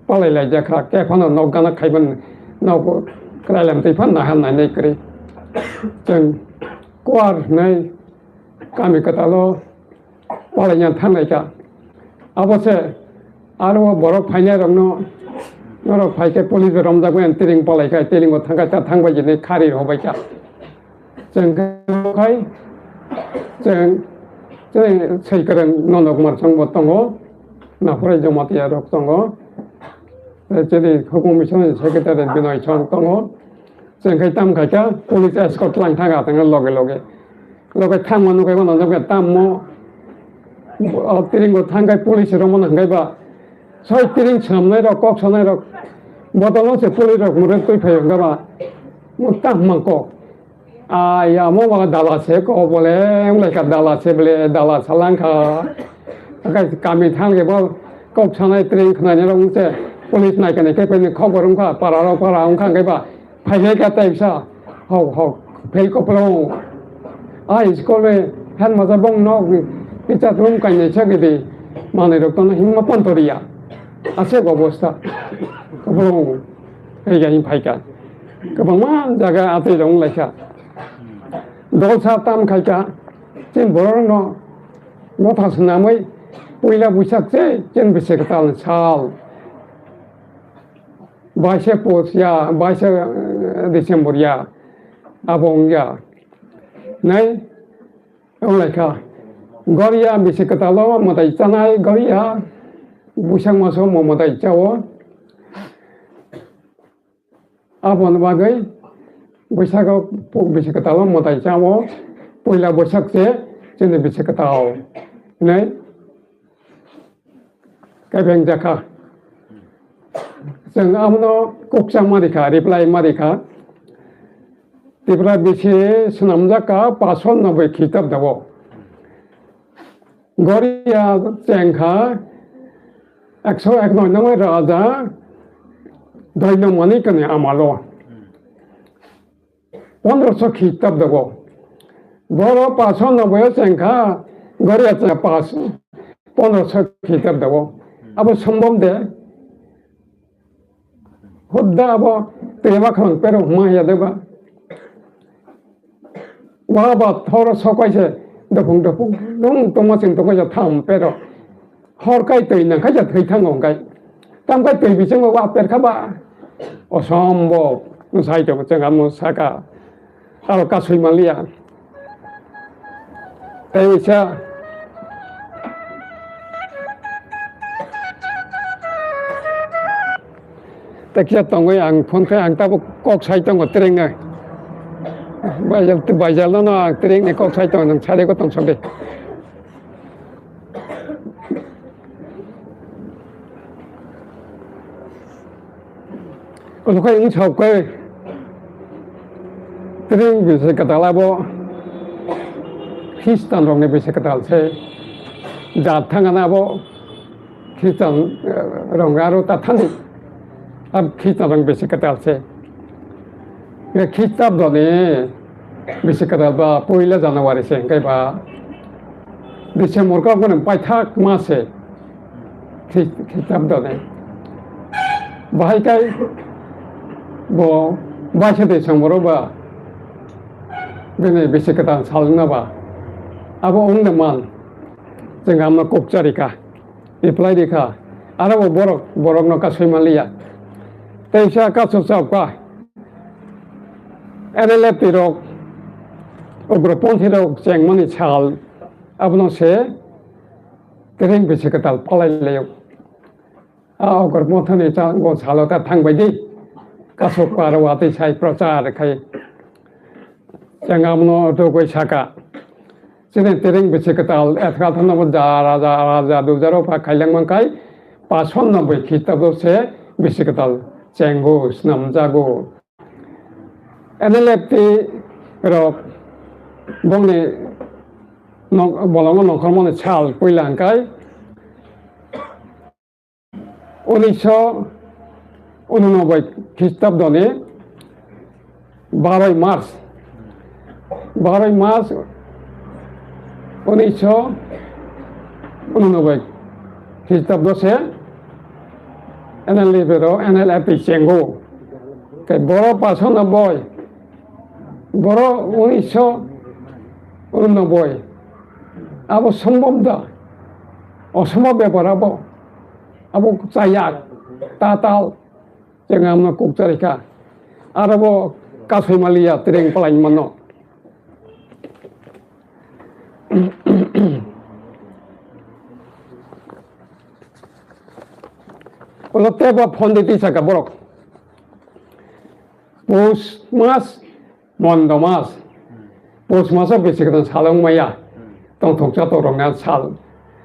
palai lai jakha, khe phano nok gana khaiban nok krailam twi phan naha nainai kwrwi. Chwng kuar hwnwi kami kwtalo palaina thangnai kha. Abo se aro borok phainai rokno Norok phai khe police bai romjak bai, tiring palai kha, tiring o thang kha, ta thang bai jini khari rw bai kha. Chwng khe khai, chwng, chwng swi kwrwng Nonok Marsang bo tongo, Naphrai Jamatia rok tongo, chini hukum misoni secretary Binoy Chong tongo. Chwng khai tam khai kha, police escort lang thang kha, thang loge loge. Loge thang mano khai mano, loge tam mo, o tiring o thang khai police rok mano hwnkhe ba, soi tiring swnamnai rok, kok sanai rok, botol no se police rok mure twi phai hwnkhe ba, mo tam man kok. Ai, amo ba dala se ko bole, wng lai kha dala se bole, dala salang kha. Akai kami thang ke bo kok sanai train khnani rok wng se police nai kani khe peni khobor wng kha, para rok para wng kha hwnkhe ba phai khe ka tai sa. Hok, hok, phel ko pro. Ai, school me han maja bong nok ni teacher room kai nai sa ke di. Manai rok tono himma pon to riya. Ase go bosta. Ko pro. Ei ga phai kha. Kwbangma jaga atwi rong lai kha. Dolsa tam khai kha, chini borok no motha swnamwi puila buisak se chini bisi kwtal sal. Baisa pos ya, baisa, eh, December ya, abo wng ya. Nai, wng lai kha. Goriya bisi kwtal o mwtai chanai goriya, buisak maso mo mwtai chao. Aboni bagwi Baisago pu-, bisi kwtal o mwtai chao, puila Baisak se chini bisi kwtal hinwi kaipheng jakha. Chwng abono kukcha ma rikha, reply ma rikha. Tripura bisi swnamjak kha paanch sho noboi khristabdo o. Goriya chengkha ekso ek noi nangwi raja Doino Manikani amalo. Pondroso khristabdo o. Boro paanch sho noboi o chengkha, Goriya chengkha paanch, pondroso khristabdo o. Abo sombom de. Hudda abo twima khwlwng pero hwnma ya de ba. Wa ba thoro sokai se dopung dopung nung tongma chwng tongma ya tham pero. Hor kai twi nang kai ya thwi thango kai. Tam kai twi bisingo wa per kha ba. Osombo sai to chwng amo saka. Aro kasui manliya. Tei uisa. Tei kisa tongwi ang phone khe ang tabuk kok sai tongo twrwngwi. Baijal, baijal no ang twrwngni kok sai tongo, nwng sade ko tong sade. Omo khe wng sok khe, twrwng bisi kwtal abo Khristian rokni bisi kwtal se, jat thangana abo Khristian, eh, rok aro ta thani, ab Khristian rok bisi kwtal se. Khe Khristabdoni bisi kwtal ba poila January se, hwnkhe ba December kok bono paithak ma se. Khri-, Khristabdoni. Bahai kai bo baisa de songborok ba bini bisi kwtal salwngna ba. Abo wngna man. Chwng amno kok charikha. Reply rikha. Aro bo borok, borokno kasui manliya. Teisa kasu chapka. N L F T rok, ugroponthi rok chengmani sal. Abono se Kereng bisi kwtal palai laio. A okor mothani cha go salo ta thang bai di. Kasuk paro watwi sai prochar khai. Chang amno tugui saka. Chini tereng bisi kwtal etkal thano bo jara jara jadu jaro pha khailang man kai. Pason noboi khitabo se bisi kwtal chengo snam jago. N L F T rok bongni nok-, bolongo nongkhormani sal puila hwnkhe unisho unonoboi Khristabdoni baroi March, baroi March unisho unonoboi Khristabdo se N L F T ro, N L F T chengo. Khe boro paso noboi, boro unisho unonoboi. Abo sombom da, osombom bepar abo. Abo chayak, tatal, Chwng amno kukchari kha. Aro bo kasui maliya, tireng palai mano. Ulo tebo phone di tisa ka borok. Pus mas, Mondo mas. Pus maso bisi kwtal sal wng maya. Tongthoksa torokna sal.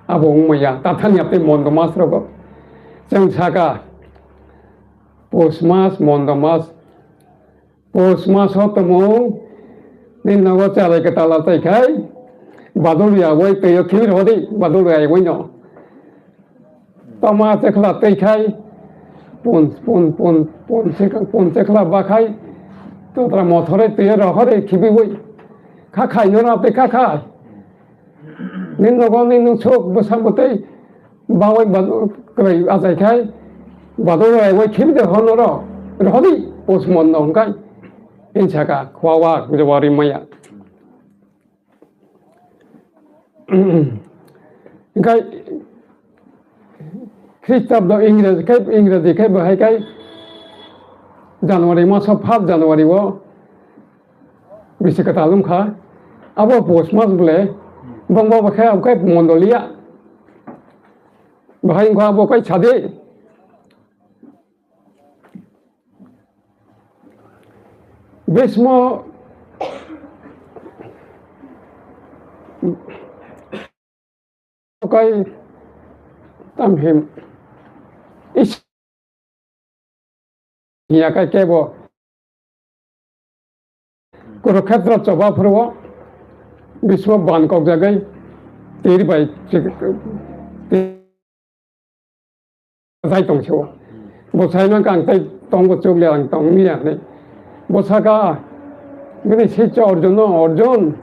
Abo wng maya. Tathani apni Mondo mas rogo. Chwng saka Pus mas, Mondo mas. Pus maso tumung ni nogo chalai kwtal achai khai. Badul ya wai twi o khibir hodi. Badul ya wai no. Tama chekla tei khai, pun, pun, pun, pun, chek-, pun chekla ba khai, totra mothore tei rohore khibiwi. Kha khai no na tei kha khai. Nin nogo nin nung sok bwsang bwtei bawai ba kwbai achai khai, bado rai wai khibide hono ro, rohori pus mon no hwnkhai. Insaka khwa wa jawari maya. Hingkai Khristabdo Ingreji khai, Ingreji khai bahai khai January maso first January o bisi kwtal wngkha. Abo pus mas bole bongba bo khai abo khai mondoliya. Bahai wngkha abo khai sadi. Bhismo kai tam him is ya kai kebo Kurukshetra choba phuru o Bhismo ban kok jagai tir bai chik-, tir Bwsai tong se o. Bwsai no kang tei tong bo chuk le ang tong ni ya hinwi. Bwsa ka bini se cha Arjun no, "Arjun,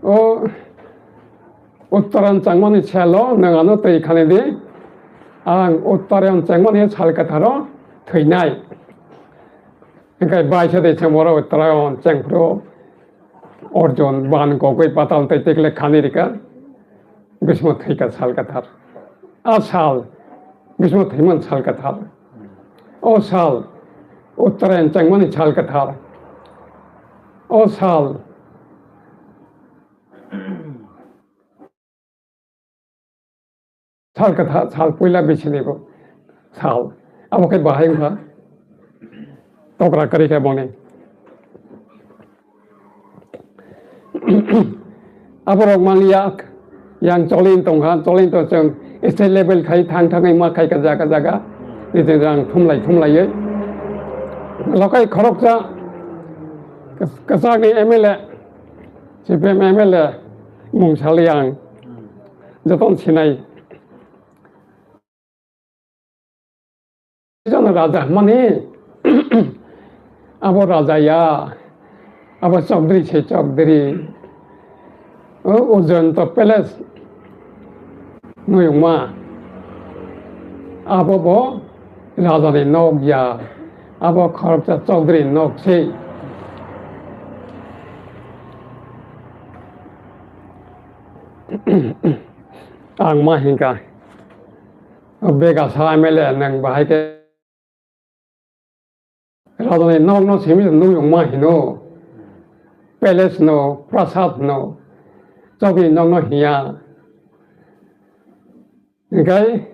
o Uttarayan changmani selo nwng ano twi khani di. Ang Uttarayan changmani sal kwtharo thwinai." Hingkai bai se de se moro Uttarayan chengphru Arjun ban kogwi patal tei tekle khani rika. Bhismo thwika sal kathar. A sal Bhismo thwiman sal kathar. O sal Uttarayan changmani sal kathar. O sal Sal kwtha, sal puila bisini bo sal. Abo khe bahai wngkha. Tokra kwrwi khe boni. Aborok manliya, yang cholin tongkha, cholin to chwng state level khai thang thangwi ma khai ka jaga jaga. Nijing rang thumlai thumlaiwi. Lokai khoroksa kwchakni M L A, C P M M L A mung sali ang. Jotono sinai. Jono raja mani, abo raja ya, abo chokdri se chokdri. O Ujjayanta Palace nuyungma. Abo bo raja ni nok ya, abo khoroksa chokdri nok se. Ang ma hingka, bega sa M L A nang bahai ke. Raja ni nok no simi nuyungma hino. Palace no, prasad no, chokdri nok no hiya. Hingkai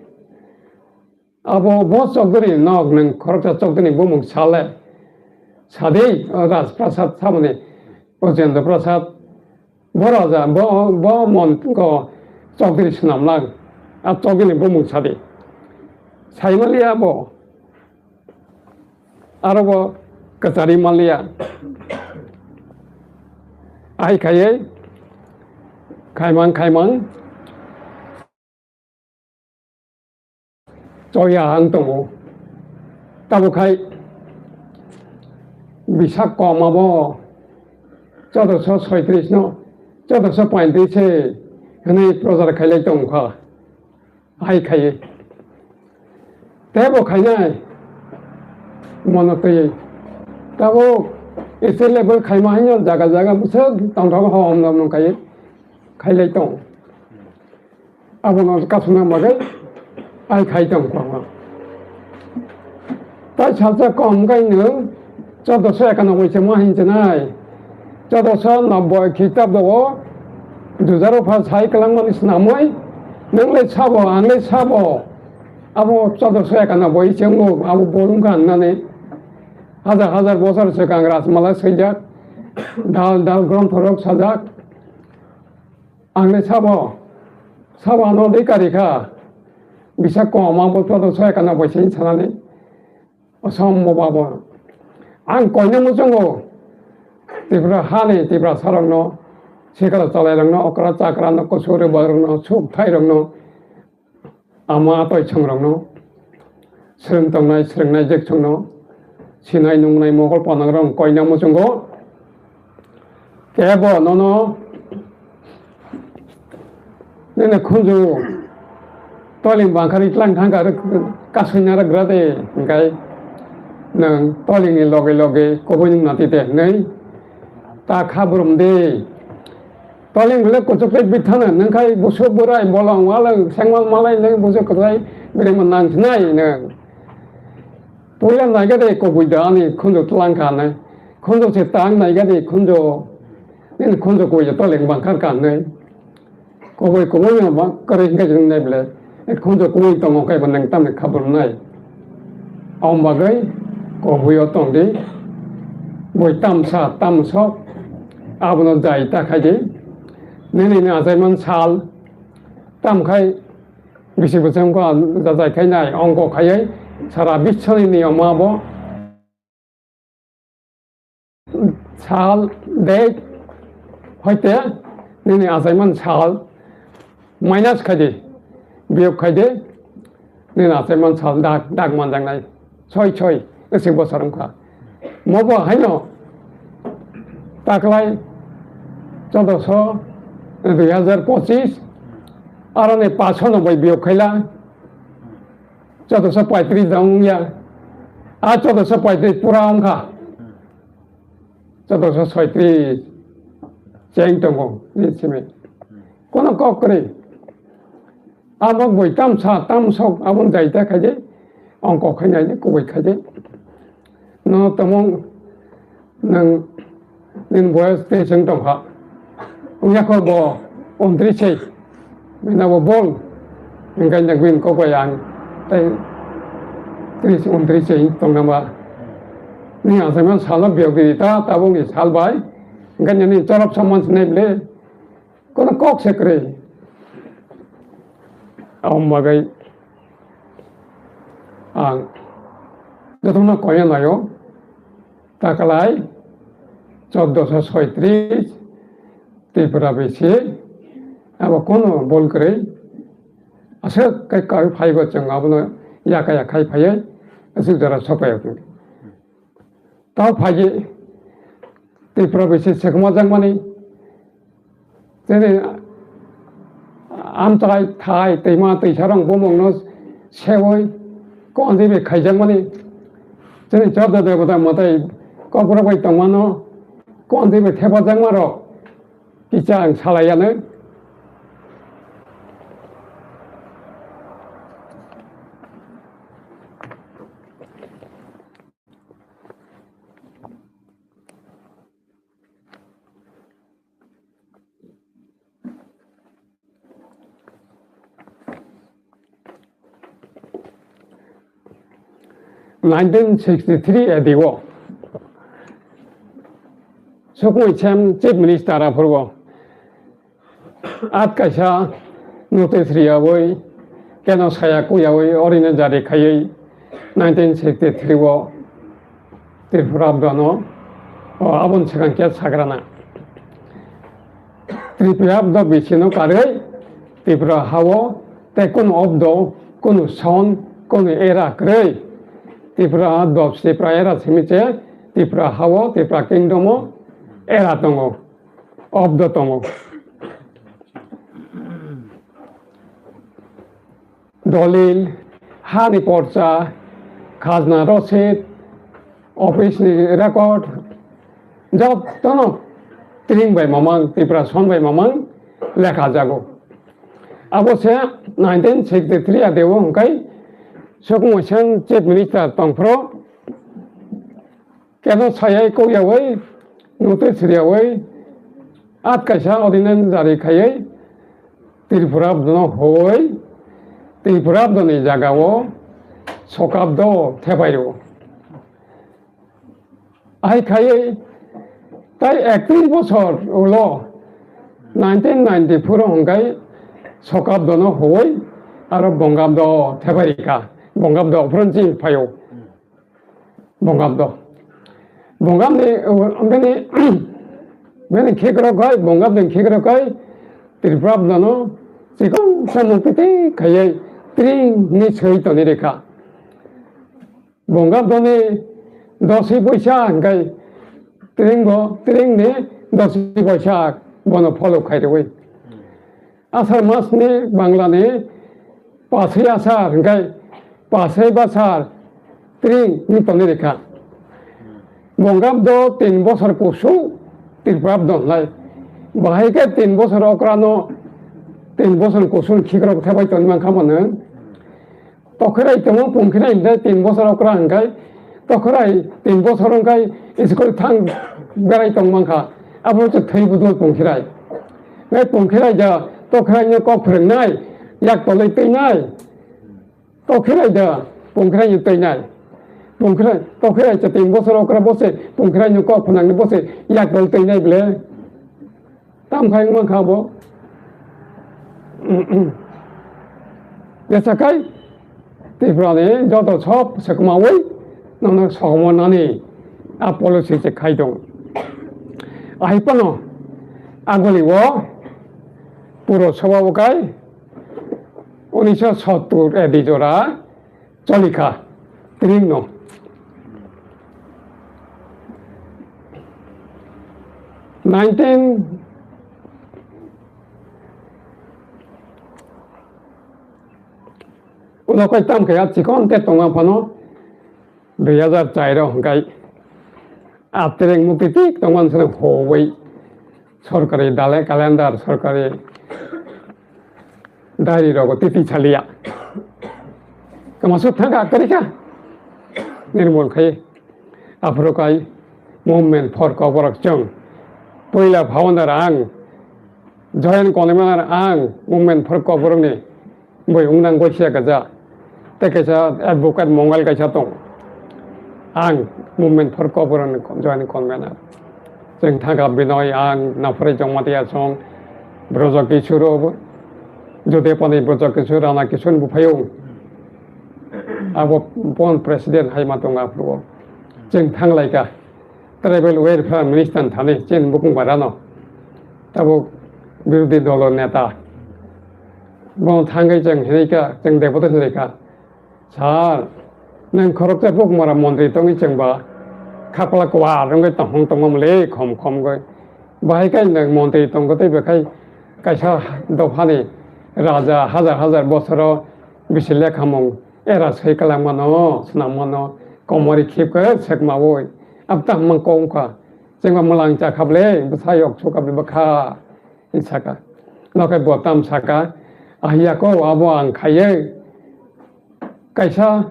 abo bo chokdri nok nang khoroksa chokdri ni bumung sale. Sadei, o Rajprasad samani, Ujjayanta Prasad, bo raja, bo, bo mon ko chokdri swnamlang, a chokdri ni bumung sadi. Saimaliya bo, aro bo kwchari maliya. Ai khaiye, khaimang, khaimang. Choya ang tongo. Tabuk hai bisa kom abo chodokso soitris no, chodokso pointris se hwnwi prochar khailai tongkha. Hai khaiwi. Tebo khainai mono twi. Tabuk state level khaima haino jaga jaga bwswk tongthok hom nom nom khaiwi khailai tong. Abono kasuna bagwi ai khai tong kwbangma. Tai salsa kom kai nwng choddoso ekanoboi se ma hinchinai. Choddoso nobboi khristabdo o Jujaru pha sai kwlangmani snamwi nwng le sabo, ang le sabo. Abo choddoso ekanoboi se wngbo, abo bo wngkha hwnmani. Hajar hajar bosor swkang Rajmala swijak, dal dal grontho rok sajak. Ang le sabo, sabo ano dei kari kha. Bisa kom abo choddoso ekanoboi se sanani. Osom mo babo. Ang koina muchungo Tripura hani Tiprasarokno, sikara chalairokno, okra chakrano, kusuri borokno, suk thairokno, ama atoi chongrokno, swrwng tongnai, swrwngnai jeksongno, sinai nungnai mogol panangrok koina muchungo. Kebo nono nini khunju toling bangkhari tlang thangkha rw kasui narwk gra de, hwnkhe nwng tolingni loge loge kubui nung nati de hwnwi ta kha brum de. Toling bwle kuchuk tei bithana nwng khai busuk bwrai bolong walong sengmal malai nwng busuk kwtai birima nang thnai nwng. Puila naiga de kubui da ani khunju tlang kha nai. Khunju se tang naiga de khunju. Nini khunju kubui ya toling bangkhar ka nai. Kubui kubui no ba kwrwi hwnkhe chwng nai bwle. E khunju kubui tongo khe bo nang tamni khabur nai. Om bagwi kubui o tong di. Bui tamsa tamsok. Abono jai ta khai di. Nini ni achaiman sal. Tam khai bisi bwswng ko jajai khai nai ongko khaiwi sara biswni niyom abo sal date hoite nini achaiman sal minus khai di, biyok khai di, nini achaiman sal dak dak manjaknai. Soi soi, esi bosor wngkha. Mobo haino taklai choddoso, dui hazar pochis, aroni paso no bai biyok khaila, choddoso poitris da wngya. A choddoso poitris pura wngkha. Choddoso soitris cheng tongo, ni simi. Kono kok kwrwi. Abo boi tamsa, tamsok, aboni daita khaide, ongko khainai de, kubui khaide. No tamo nang, nini boyas tei chwng tongkha. Wngya kho bo untris sei, bina bo bol. Hingkai nang bin kok bai ang tei tris untris sei tongnama. Ni asaiman salo biyok di ta, tabuk ni sal bai. Hingkai nini chorop samman sinai bile. Kono kok se kwrwi. Aboni bagwi ang jotono koina naio. Takalai choddoso soitris Tripura bisi abo kono bol kwrwi. Aswk kai kai phaibo chwng abono yaka yakhai phaiwi aswk jora sopai. Tao phaji Tripura bisi sekma jakmani. Chini amchai thai twima twisarang bumungno sewi konjwi bai khaijakmani. Chini chorda debota mwtai kokborok bai tongmano konjwi bai thepajakmarok kisa ang salaiyanw. Nineteen sixty-three A D o Sukmui Sem Chief Minister aphuru o at kaisa notice riyawi, keno saya kuyawi orino jari khaiwi nineteen sixty-three o Tripura abdano, o, aboni swkang khe sagrana. Tripura abdo bisino karwi Tripura hao tei kunu obdo, kunu son, kunu era kwrwi. Tripura abdo, Tripura era simi che Tripura hao, Tripura kingdom o era tongo, obdo tongo. Dolil, hani porcha, khajna rosid, office ni record, jotono tring bai mamang, Tripura son bai mamang lekha jago. Abo se nineteen sixty-three a deo hwnkhe Sukmo Sen Chief Minister tongphro, Keno sayai kok yaui, notwi siriyaui, at kaisa ordinance jari khaiwi, Tripura abdano hoi, Tripura abdani jagao Sokabdo thepai rwo. Ahai khaiwi tai ektis bosor ulo nineteen ninety-four o hwnkhai Sokabdono hoi aro Bongabdo thepai rikha, Bongabdo phron chini phaio. Bongabdo. Bongabni, bini, bini khikrok hai, Bongabni khikrok hai, Tripura abdano chikon samung piti khaiwi tring ni soi toni rikha. Bongabdoni dosi poisa hwnkhai tring bo, tring ni dosi poisa bono follow khai rwi. Asar mas ni Bangla ni pasai asar hingkai pasai basar tring ni toni rikha. Bongabdo tin bosor kusu Tripura abdo lai. Bahai ke tin bosor okra no tin bosor kusu khikrok thebai toni mankha mano. Tokherai tongo Pungkhirai hingkhe tin bosor okra hingkhe tokherai tin bosor hingkhe school thang berai tong mankha. Abo se thwi budul Pungkhirai. Nai Pungkhirai ja tokherai no kok phwrwngnai, yak tolwi twinai. Tokherai da Pungkhirai no twinai. Pungkhirai, tokherai cha tin bosor okra bose Pungkhirai no kok phwnangni bose yak tolwi twinai bile. Tam khai wngma kha bo. Jesakai Tripura ni joto sob sekmawi nono sogomo nani a policy se khai tong. Ahai pano agoli o puro soba bo kai unisho sottur A D jora Cholika, tring no. Nineteen, ulo koi tam kaya chikon te tonga phano, dui hazar char o hingkai. Atreng mukti tik tongman sene howai. Sorkari dale calendar, sorkari diary rogo titi chaliya. Kama suk thangka karika. Nirmol khai. Aphuru kai movement for koborok chwng. Puila founder ang. Join Convener ang movement for koborokni bui wngnang goi siya kaja. Tei kaisa advocate Mongal kaisa tong. Ang movement for koborokni join convener. Chwng thangka Binoy ang Naphuri Jamatia song Brojo Kishore obo. Jodepani Brojo Kishore Rana Kishore buphayo. Abo pon president hai ma tong aphuru. Chwng thanglaika. Tribal Welfare Minister thani chini bukung barano tabuk birodhi dolo neta. Bo thangwi chwng hinwi kha, chwng debota hinwi kha, "Sir, nwng khoroksa bukung bara montri tongwi chwng ba khapla kwar wngwi tongthong tongmamle khom khom goi. Bahai kai nwng montri tongkha tei bekhai kaisa dophani raja hajar hajar bosoro bisi lekhamung era soi kwlangmano, swnammano, komori khipkhe sekmaui. Abtang mang kong kha." Chengba mwlang cha kha ble, bwsa yok su kha ble bwkha, hin saka. Nokai bo tam saka, "Ahiya ko abo ang khaiye." Kaisa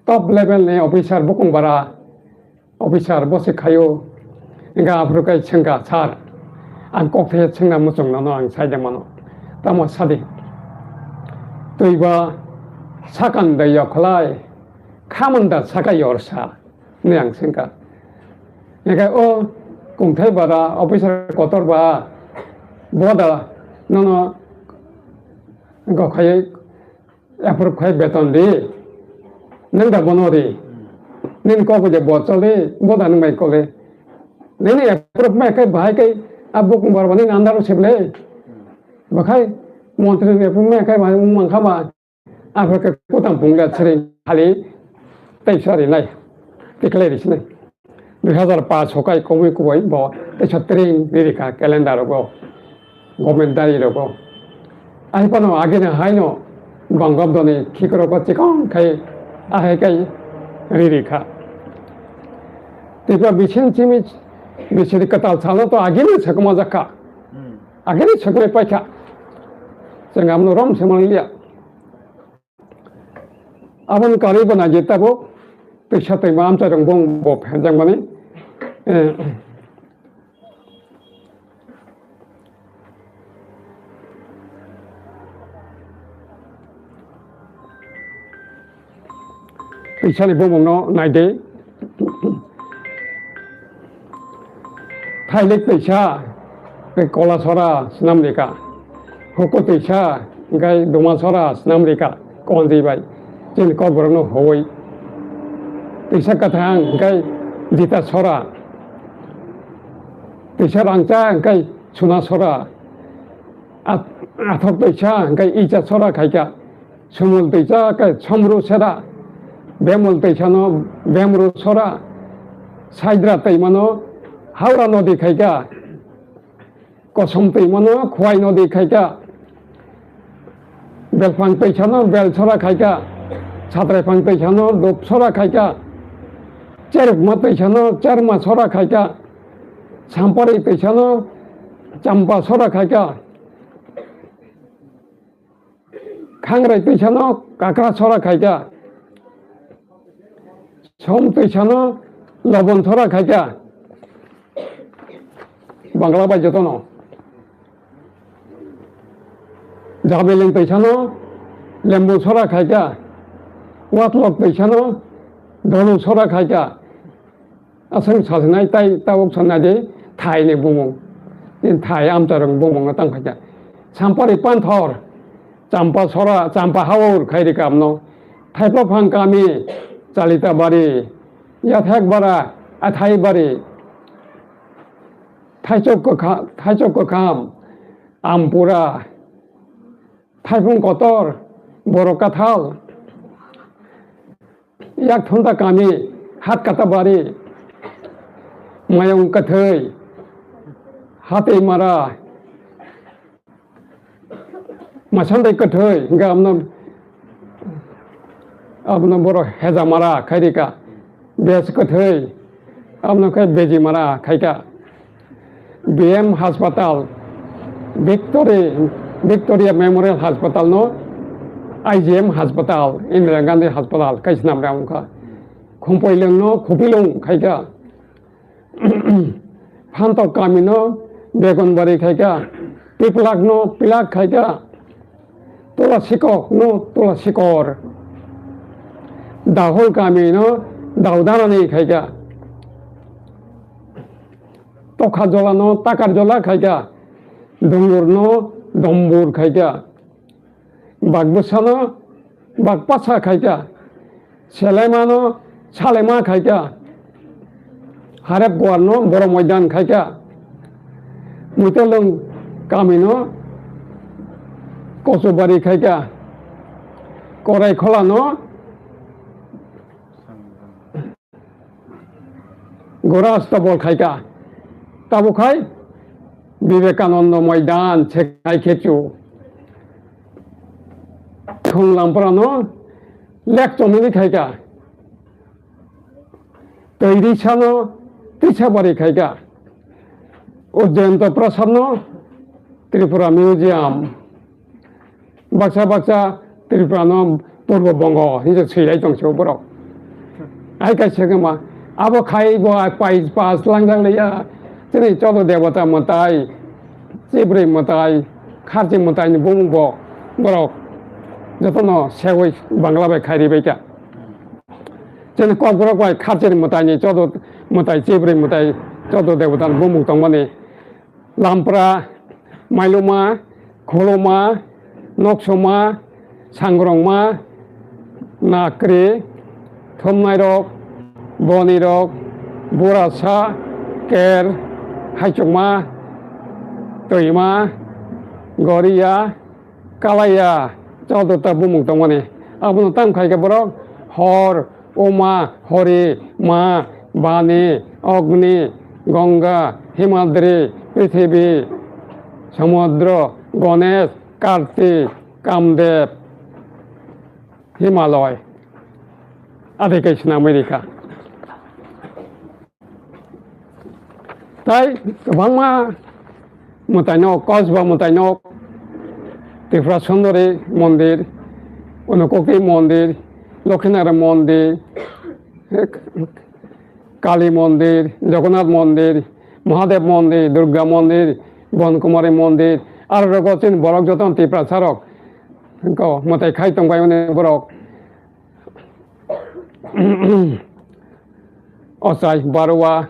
top level ni officer bukung bara, officer bo se khaio. Hingkha aphuru kai sengkha, "Sir, ang kok thaiya sengna muchung nono ang saide mano. Tamo sadi. Twiba sakan da yokhlai, khamon da saka yorsa." Ni ang sengkha. Hingkha o kungthai bara officer kotor ba boda nono gokhai approve khai beton di. Nang da bono di. Nini kok je bo choli, boda nang bai kole. Nini approve mai kai bahai kai abo kung barba nini andaro seble. Bakhai montri ni approve mai kai bahai mangkha ba. Africa kutam pungla chiri khali tei sari nai, tei khlai risi nai. Dui hazar paanch sokai komui kubui bo tei sotring riri kha calendar rogo, government dari rogo. Ai pano agini haino Bangabdoni khikrok chikon khai ahai kai riri kha. Tipra bisin chimi bisiri katal salo to agini sakma jakha. Agini sakma paikha. Chengam no rom semang liya. Aboni karwi bo naidi tabuk twisa twima amchairok bong bo pherjakmani. Eh, Twisani bumungno naidi. Thailik twisa, tei kola sora swnam rika. Huku twisa, hingkai duma sora swnam rika. Konjwi bai, chini kokborokno hoi. Twisa kwthang, hingkai jita sora. Twisa rangchak, hingkai suna sora. At-, athok twisa, hingkai icha sora khaika. Sumul twisa khe somru sera, bemul twisano bemru sora, saidra twimano Howrah nodi khaika, kosom twimano Khowai nodi khaika, belphang twisano bel sora khaika, satraipang twisano dup sora khaika, cherukma twisano cherma sora khaika, sampari twisano champa sora khaika. Khangrai twisano kakra sora khaika. Som twisano lobon sora khaika. Bangla bai jotono. Jabeleng twisano lembu sora khaika. Watlok twisano dolu sora khaika. Aswk sasinai tai tabuk sanai di thaini bumung. Tin thai amchairok bumungno tang phaikha. Sampari panthor, champa sora, champa haur khairi kamno. Thaiplok phang kami, Chalita bari, Yathek bara, Athai bari, Thaichok kwkha-, Thaichok kwkham, Ampura, Thaiphung kotor, Borok kathal. Yak thonta kami, hat kata bari, mayung kwthwi, hatwi mara, masandai kwthwi, hingkhe abno, abno boro heja mara khairika, bes kwthwi, abno khe beji mara khaika. B M Hospital, Victory, Victoria Memorial Hospital no I G M Hospital, Indira Gandhi Hospital, kai swnam rang wngkha. Khumpoilwng no Khupilwng khaika. Phantok kami no Begonbari khaika. Piplak no Pilak khaika. Tula sikok no Tula sikor. Dahol kami no Daudharani khaika. Tokha jola no Takar jola khaika. Dungur no Dombur khaika. Bak bwsa no Bak pasa khaika. Selema no Salema khaika. Harep Kuar no Boro Moidan khaika. Muitelung kami no Kosubari khaika. Korai Khola no Gora Astabol khaika. Tabuk khai Vivekananda Moidan, Sekai Kechu. Thung Lampra no Lek Chomini khaika. Twi Risa no Tisabari khaika. Ujjayanta Prasad no Tripura Museum. Baksa baksa Tripura no Purbo Bongo hinwi swilai tong se borok. Ai kaisa khe ma abo khai bo pai pas langjak liya. Chini chodo debota mwtai, chibrwi mwtai, kharchi mwtai ni bumung bo borok jotono sewi Bangla bai khai ribai kha. Chini kokborok bai kharchi mwtai ni chodo mwtai, chibrwi mwtai, chodo debota ni bumung tongmani. Lampra, Mailuma, Kholoma, Noksoma, Sangrongma, Nakri, Thumnairok, Bonirok, Burasa, Ker, Haichukma, Twima, Goriya, Kalaiya, chodota bumung tongmani. Abono tamo khai khe borok hor, Uma, Hori, Ma, Bani, Ogni, Gonga, Himadri, Prithibi, Samudro, Gonesh, Karti, Kamdev, Himaloi. Adi kai swnamwi rikha. Tai kwbangma mwtaino, kosba mwtaino, Tripura Sundari mondir, Unokoti mondir, Lokhinara mondir, Kali mondir, Jagannath mondir, Mahadev mondir, Durga mondir, Bonkumari mondir, aro rogo chini borok joto Tiprasa rok, ko mwtai khai tongbai mani borok. Ochai, Barua,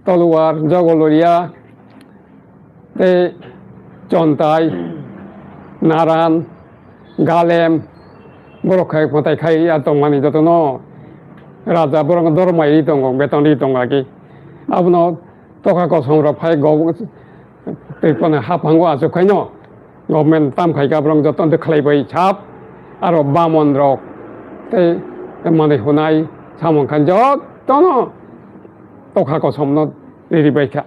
Toluar, Jogoloria, tei Chontai, Naran, Galem, borok khai mwtai khai ya tongmani jotono raja borok dormai ri tongo, beton ri tongo agi. Abono tokha kosom rok phai go-, tei kono haphango achuk khaino government tam khai ka borok joto de khlai bai sap aro bamon rok tei manui hunai samung khan jotono tokha kosom no riri bai kha.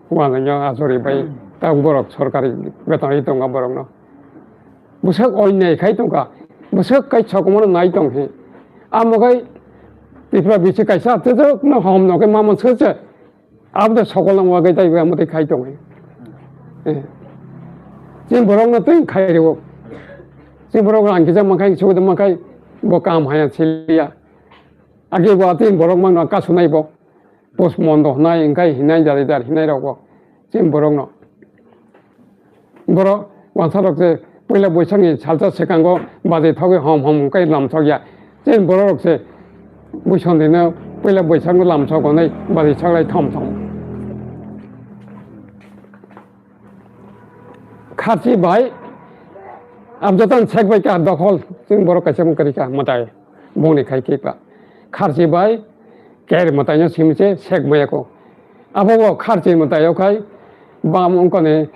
Wanai no achori bai tang borok sorkari beton ri tongo borok no. Bwswk oi nai khai tongkha, bwswk kai sokomoro nai tong hi. Amo kai Tripura bisi kaisa tejok no hom no kai mamon sese. Abo de sokol no wagai tai amo tai khai tong hi. Eh. Chini borok no twi khai rwo. Chini borok rang kisa mankhai, suda mankhai, bo kam haya chiliya. Agi bo atwi borok mang no kasunai bo. Post mondo hinai, hinai jari jari hinai rok bo. Chini borok no. Borok wansa rok se puila Boisakni salsa swkango badi thogwi hom hom wngkai lamsok ya. Chini borok rok se Buisondino puila Boisakno lamsok wnwi badi saklai thom thom. Kharchi bai abjatan sek bai ka dokhol chini borok kaisa wngkha rika mwtai bongni khai khe pa. Kharchi bai ker mwtaino simi se sek maya ko. Abo bo kharchi mwtai o khai bam wngkha ni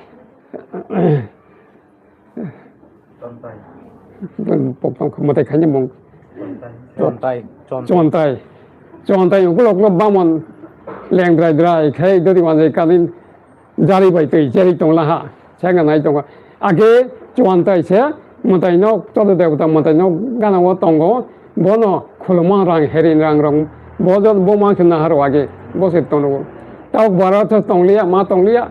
Mwtai khaini mung. Chontai. Chontai. Chontai. Chontai ukulok no bamon lengdrai drai khai dori manjai kanin jari bai twi jari tongla ha. Senga nai tongo. Age Chontai se mwtai nok chodo debota mwtai nok gana o tongo. Bono khuluma rang heri rang rong. Bo jot bo mang se naharo age. Bo se tongo. Tabuk bara tho tongliya, ma tongliya.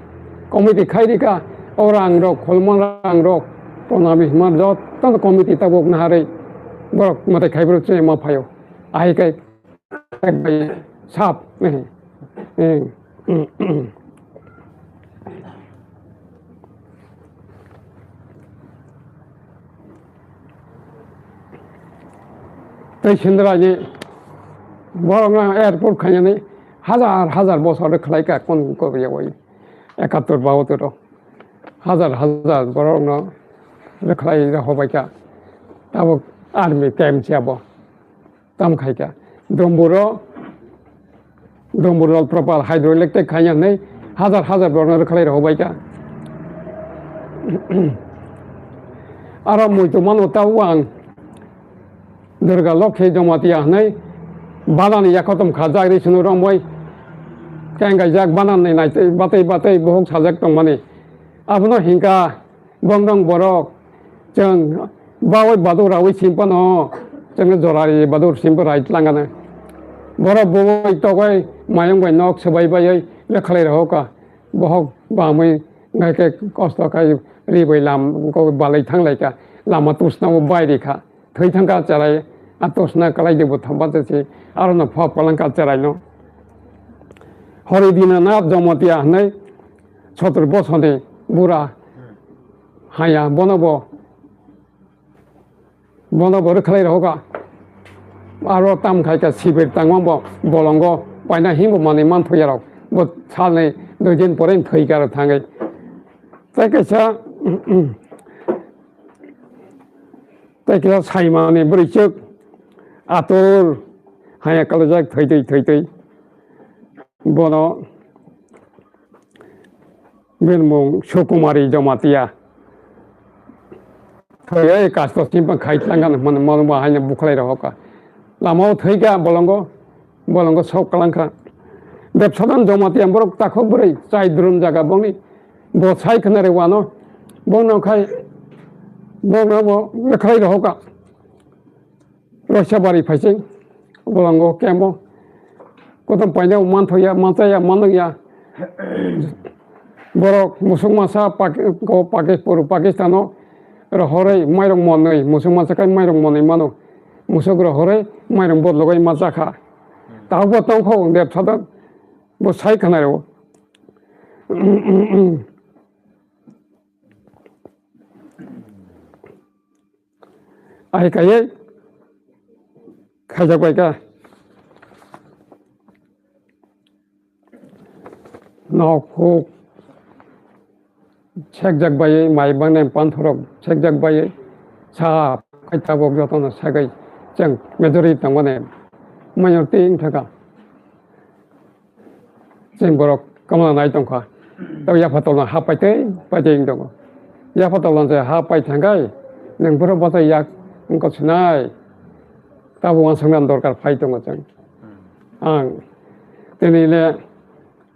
Committee khai rika. O rang rok, khuluma rang rok. Pona bihma jotto committee tabuk naharwi. Borok mwtai khai borok chini ma phaio. Ahai kai sap. Eh, eh. Tei Sindra ni borok no airport khainani hazar hazar bosor khlai ka kon ko ya oi ekattor bahattor o hazar hazar borok no khlai ra hobai ka tabuk army camp se abo. Tam khai kha. Domburo, Domburo proper hydroelectric khaina hinwi hazar hazar borokno rwkhalai rok bai kha. Aro muitu mano ta uang Durga Lokhi Jamatia hinwi banani yakotom kha jagri sunu romoi. Kengkai jak banani nai batei batei bohok sajak tongmani. Abono hingka Bongdong borok, chwng bawi badur rawi simpano, chwngno jorari badur simpo rai tlangano. Borok buwi togwi mayung bai nok swbai baiwi rwkhalai rohoka. Bohok bamwi ngai khe kosto khai ri bai lam kok balai thang lai kha. Lama tusna bo bai ri kha. Thwi thang kha cherai, a tusna kalai de bo thamba se si, aro no phop kalang kha cherai no. Hori dina na Jamatia hinwi sotor bosoni bura. Haya, bono bo, bono bo rwkhalai rohoka. Aro tam khai kha sibir tangma bo bolongo paina himbo manwi manthoya rok. Bo salni dui din pore thwi kha rok thangwi. Tei kaisa, tei kaisa saimani bwrwichwk atur haya kalojak thwi twi thwi twi. Bono Bini mung Sukumari Jamatia. Thoi kasto simpang khai tlangan man maluma haina bukhlai rohoka. Lamao thoi ka bolongo, bolongo sok kalangkha. Debsadan Jamatia borok takhok bwrwi chai drum jaga bongni. Bo sai khna re wano. Bongno khai, bongno bo bwkhlai rohoka. Roisa bari phaising, bolongo kemo. Kotom paina manthoya, manchaya, manungya. Borok musuk masa Pak-, ko Pakis-, puru Pakistano rohoroi mairok monoi, musuk masa kai mairok monoi mano. Musuk rohorwi mairung botlogo ima jakha. Tabukbo tongkho wng de phadak bo sai khwnai rw. Ai kaiye khaijak bai kha. Nok huk sekjak bai, mai bangni panthorok sekjak bai, sa kai tabok jotono sagai chwng majority tongmani minority wng thaka. Chwng borok kwmana nai tongkha. Tei yapha tolno ha paitwi paitwi wng tongo. Yapha tolno je ha pai thangkai, nwng borok bachai yak wngkha sinai. Tabuk uansuknani dorkar phai tongo chwng. Ang tini le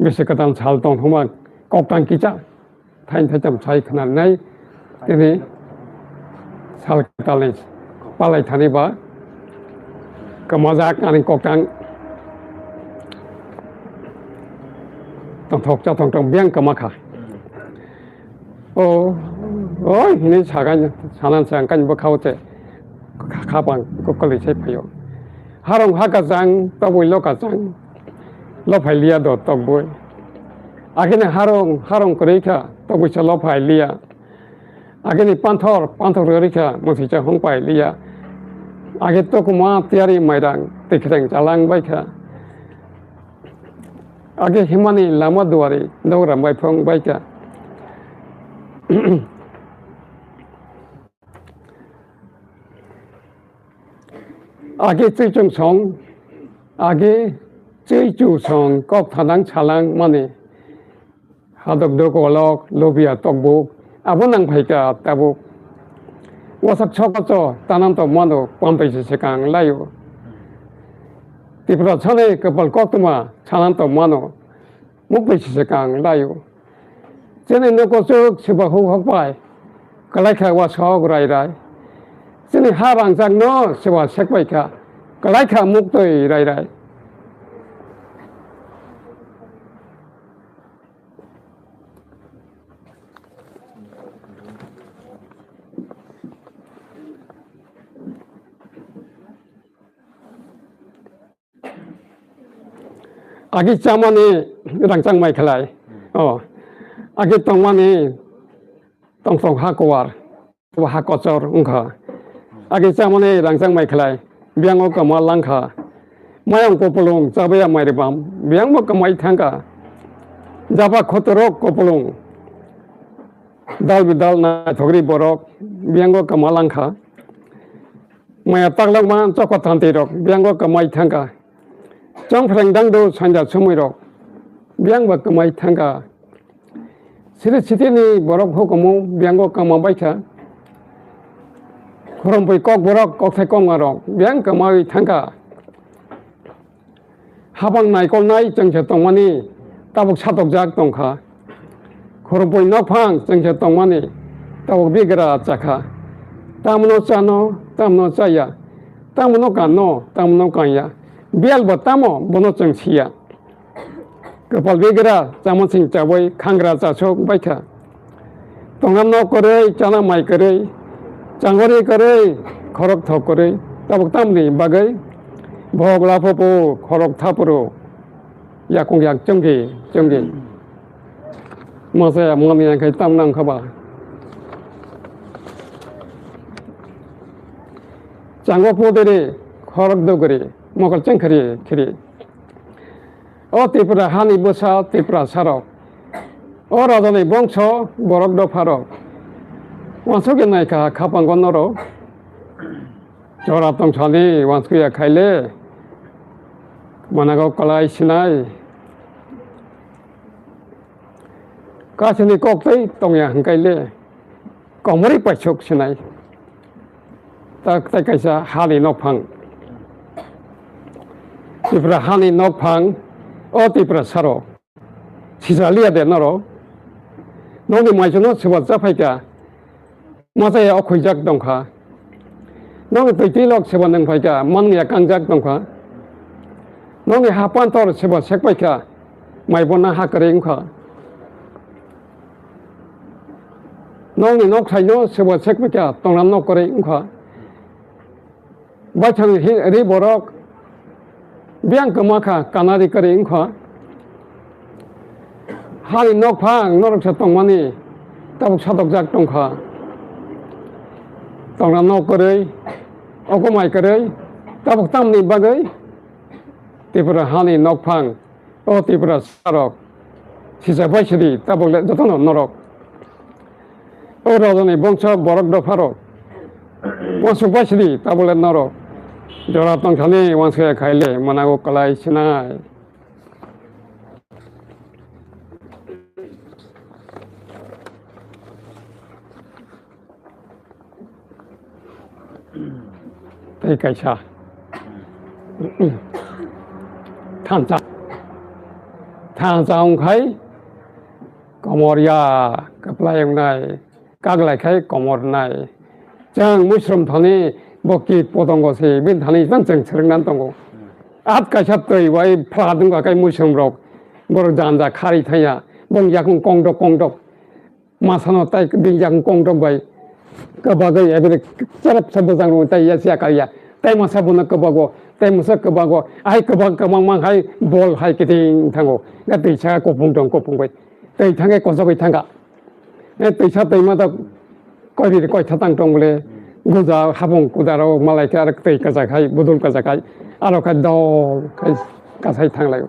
bisi kwtal sal tongthokma koktang kisa. Thain thaitham sai khwnanai tini sal kwtalni palai thani ba kwmajak ani koktang tongthok cha tongthok biyang kwma kha. O, oi hinwi sagan sanan sang kan bwkhao che khapang kwlwi sai phaio. Harong ha kachang tobwi lo kachang lo phai liya do tokbwi. Agini harong harong kwrwi kha tobwi se lo phai liya. Agini panthor panthor kwrwi kha mwswi cha hung pai liya. Age tokuma tiyari mairang twi khreng chalang bai kha. Age himani lama duari dogra bai phong bai kha. Age twi chung song, age twi chu song kok thanang chalang mani. Hadok dok olok, lobia tokbuk, abo nang phaika tabuk. Wasak sokocho tanam tong mano, pampai se sekang laio. Tipra sane kapal koktuma, sanam tong mano, mukbai se sekang laio. Chini noko chuk siba huk hok pai, kalai kha wa sok rai rai. Chini ha rangchak no siba sek pai kha, kalai kha muktoi rai rai. Agi chamani rangchak mai khlai. O. Agi tongmani tongthok ha kuar. Bo ha kochor wngkha. Agi chamani rangchak mai khlai. Biyango kama langkha. Mayang kopulung chabaya mai ribam. Biyangbo kamai thangkha. Jaba khotorok kopulung. Dal bidal naithokri borok. Biyango kama langkha. Maya taklok man chokwa thanti rok biyango kamai thangkha. Chongphreng dangdo sanja sumui rok biyangba kamai thangkha. Siri sitini borok hukumu biyango kama baikha. Khorompui kok borok kokthai kongma rok biyang kamai thangkha. Habang naikolnai chwngsa tongmani tabuk satokjak tongkha. Khorompui nokphang chwngsa tongmani tabuk bigra chakha. Tamno chano, tamno chaya, tamno kanno, tamno kanya. Biyalbo tamo bono chwng siya. Kwpal bigra chamon sing chabai khangra chasok baikha. Tongna nok kwrwi, chana mai kwrwi, changori kwrwi, khorok thok kwrwi, tabuk tamni bagwi bohok laphopo khorok thapuro, yakung yak chongki chongki. Masa ya mani yang khai tam nang khaba. Chango podere khorok dogri, mokol chengkhri khri. O Tripura hani bwsa Tripura sarok. O rajani bongso borok dopharok. Wansugwi naikha khapango norok. Jora tongsani wansukya khaile. Manago kwlai sinai. Kasini koktwi tongya hwnkhaile. Komorwi paisuk sinai. Tak tai kaisa hani nokphang. Tipra hani nokphang, o Tipra saro. Sijaliya de noro. Nokni maichungno swbak chaphaikha. Machaya okhuijak tongkha. Nokni twi twi lok swbak nangphaikha. Manliya kangjak tongkha. Nokni hapantor swbak sekpaikha. Maibona ha kwrwi wngkha. Nokni noksaino swbak sekpaikha. Tongra nok kwrwi wngkha. Baithang ri borok biyang kwma kha, kanari kwrwi wng kha. Hani nok phang norok se tongmani tabuk sadokjak tong kha. Tongna nok kwrwi, okomai kwrwi, tabuk tamni bagwi Tripura hani nok phang. O Tripura sarok, sisa bai sidi, tabuk le jotono norok. O rajani bongso borok dopharok, uansuk bai sidi, tabuk le norok. Jora tongthani uansuk ya khaile, manago kwlai sinai. Tei kaisa thansa, thansa wngkhai komor ya kwplai wngnai, kaglai khai komor nai. Chwng muisrom thani bo kit potongo se, bini thani tang chwng swrwngnan tongo. At kaisa twi bai phla dwngkha kai muisrom rok, borok janja khari thaya, bong yakung kongdok kongdok. Masano tai bini yakung kongdok bai kwbagwi, ebere cherep se bwjang rw tai ya siya kaliya. Tai masa bono kwbago, tai masa kwbago, ai kwbang kwbang mang hai bol hai kiting thango. Ga twi sa kopung tong kopung bai. Tai thangke kosok bai thangka. E twi sa twi ma ta koi ri koi tha tang tong bole. Guja habung kudaro malai khe ar twi kajak hai, budul kajak hai. Aro khe dol khai kasai thang lai.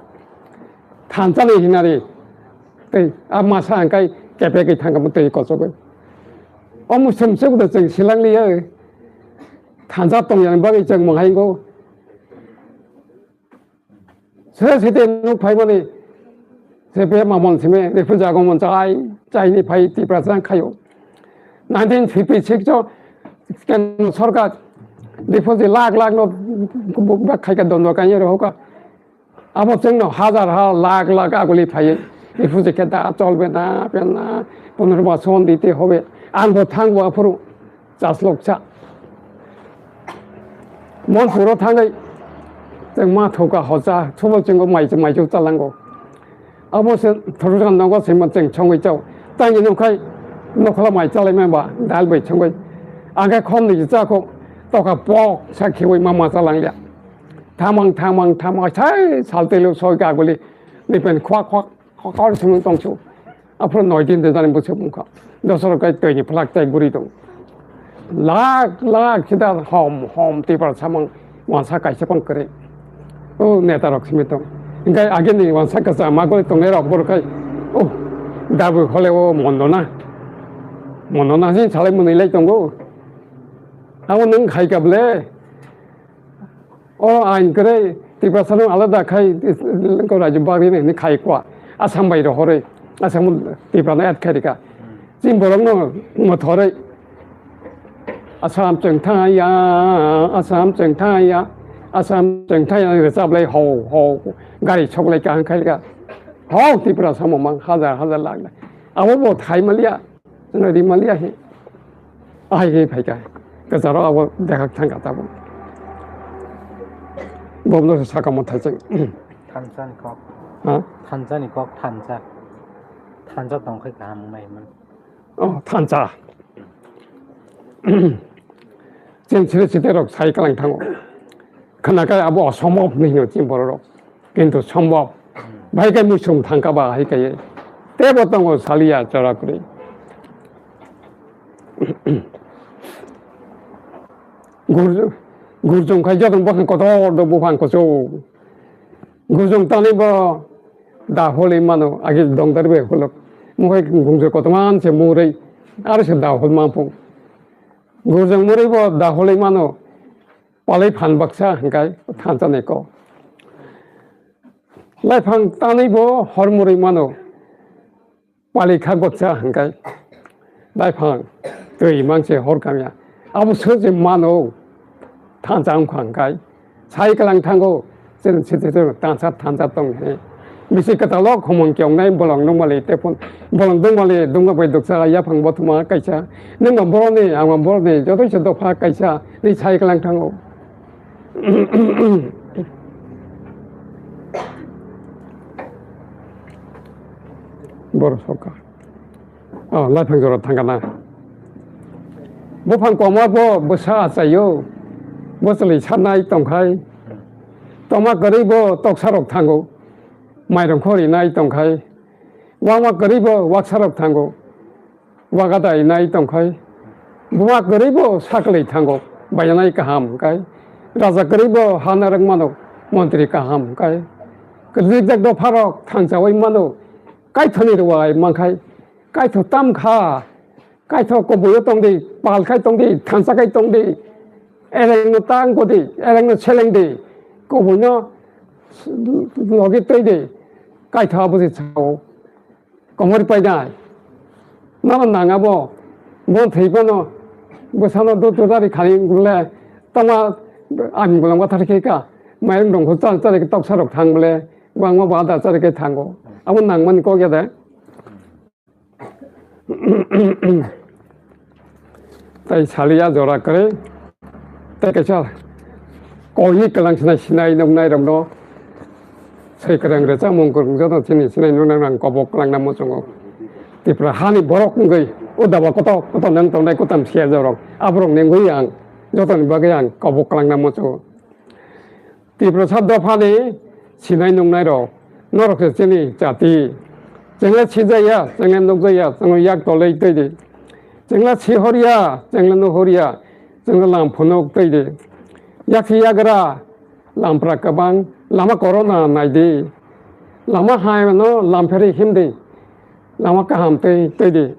Thansa ni hinari. Tei a masa hwnkhai kepegwi thangkha tei kochogwi. O muisrom se bo chwng silang liya. Thansa tongya bagwi chwng mwnghai go. Se site nuk phaimani se be mamon sime refugee agomon chai chai ni phai Tiprasa khayo. Nineteen fifty six o kendro sarkar refugee lakh lakh no bak khaika dondo kanye rohoka. Abo chwngno hazar ha lakh lakh aguli phaiwi refugee khe da cholbe na, pena, punorbason dite hobe. Ang bo thangbo aphuru chasloksa. Monpuro thangwi chwng ma thoka hocha, sobo chwngbo mai, maichuk chalango. Abo se thorujan nogo sima chwng chongwi chao. Tangni nokhlai, nokhla mai chalaima ba dal bai chongwi. Ang khe khom ni chakho, toka pok sa khiwi ma ma chalangya. Thamang, thamang, thamang, sai sal telo soi kaguli, nipen khwak, khwak, khwak, khwak, sung tong su. Aphuru noi din de jani busu mungkha. Dosoro kai twi ni phlak tai guri tong. Lak, lak, sida hom, hom, tipar samang, wansa kaisa pang kare. O neta rok simi tong. Engkai age ni wansa kasa ma gori tong era bor kai. O, dabu hole o mondo na. Mondo na sin salai munui lai tongo. Abo nung khai kable. O ain kwrwi Tiprasano alada khai, ko rajyo bagwi ni khai kwa. Asam bai rohorwi, Asam Tiprano add khai rika. Chini borokno mothorwi Asam chwng thangya, Asam chwng thangya, Asam chwng thangya rwchap lai ho ho gari sok lai kaham khai rika. Ho Tiprasa mamang hajar hajar lakh lakh. Abo bo thai maliya. Chwngno rimaliya he. Ahai khe phaikha. Kwcharo abo dekhak thangkha tabuk. Bobno se saka mo thaising. Thansa ni kok. Ha? Thansa ni kok, thansa. Thansa tongkhai kaham wngnai hwnmano. Oh, thansa. Chini siri site rok sai kalang thango. Khwnakhai abo osombhob hinwi hino chini borok rok. Kintu sombhob. Bahai khe muisung thangkha ba hai khe. Tebo tongo saliya chora kwrwi. Gur-, gurjong khai jotong bokhe kotor do buphang kuchuk. Gurjong tanwi bo da holwi mano, agi dongdar bai holok. Mukhai gungjo kotorma se murwi, aro se da hol mangpung. Gurjong murwi bo da holwi mano, palai phan baksa hwnkhe thansa ni kok. Laiphang tanwi bo hor murwi mano, pali kha gotsa hwnkhe laiphang twi mangse hor kamya. Abo se je mano thansa wngkha hwnkhe sai kwlang thango, chwng sitwtwng thansa thansa tong hwnwi. Bisi kwtalo khumung kyongnai bolong nungmali tei phun bolong dungmali dungma bai duksa yaphang bothoma kaisa. Nwngma boroni, angma boroni, jotoisa dopha kaisa ni sai kwlang thango. Borok sokha. Oh, laiphang jora thangkha na. Buphang koma bo bwsa achaio. bwchwlwi sarnai tongkhai, tongma kwrwi bo toksarok thango, mairung khorinai tongkhai, wangma kwrwi bo waksarok thango, wagadainai tongkhai, buma kwrwi bo saklwi thango, bayanai kaham hwnkhe, raja kwrwi bo ha narwk mano, montri kaham hwnkhe, kwrwikjak dopharok thansawi mano, kaithoni rwai mankhai, kaitho tam kha, kaitho koboyo tongdi, pal khai tongdi, thansa khai tongdi, erengno tang kodi, erengno selengdi, koboino logi toidi, kaitho abosi sao. Komori painai. Nono nang abo, bo thwi phano, bwsano do todari khani bole, tama ani bolong bathar khe ka, mairung dongkho chal chal khe toksa rok thang bole, bangma ba da chal khe thango. Abo nang mani kok ya de. Tai saliya jora kwrwi. Tei kaisa koi ni kwlang sinai, sinai nuknai rokno soi kwrwng rwchapmung kwrwng joto chini sinai nuknai rok ang kobok kwlangna muchungo. Tipra hani borok wngwi o daba kotor kotor nang tongnai kutam siya jorok aborok ni wngwi ang jotoni bagwi ang kobok kwlangna muchungo. Tiprasa dophani sinai nuknai rok, norok se chini jati. Chwngla sijaya, chwngla nukjaya, chwngno yak tolwi twi di. Chwngla sihorya, chwngla nuhorya, chwngno lam phunuk twi di. Yaksi yagra, lampra kwbang, lama corona nai di. Lama haino lam pheri him di. Lama kaham twi twi di.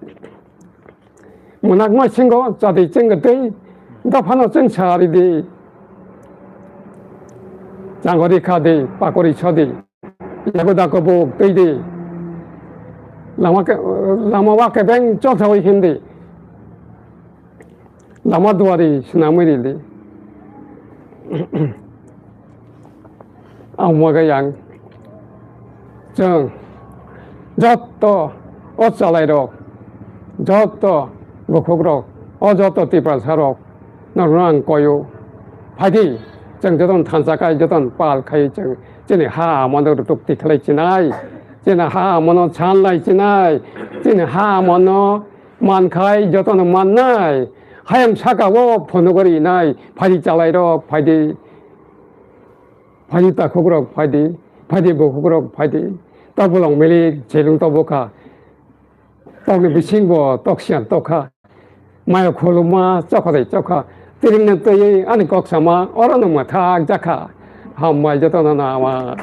Mwnakma singo chati chwng twi dophano chwng sari di. Changori kha di, pakori so di. Yago dako bo twi di. Lama ke, lama wa kebeng chothawi him di. Lama duari swnamwi ri di. Ang uaga yang chwng joto o chalairok, joto bukhukrok, o joto tiprasarok norokno ang koyo. Phaidi, chwng jotono thansa khai, jotono pal khai chwng chini ha amano rwtukti khlai chinai, chini ha amano chanlai chinai, chini ha amano mankhai jotono mannai. Hayam saka o phunugwi rinai, phaidi chalairok, phaidi. Phaidi takhukrok phaidi, phaidi bukhukrok phaidi, tok bolong milik selung tok bwkha, tokni bisingo tok siyan tokha, maya khuluma chokha tei chokha, tiringno twiwi ani kok sama orono mwthak jakha, hambai jotono nama.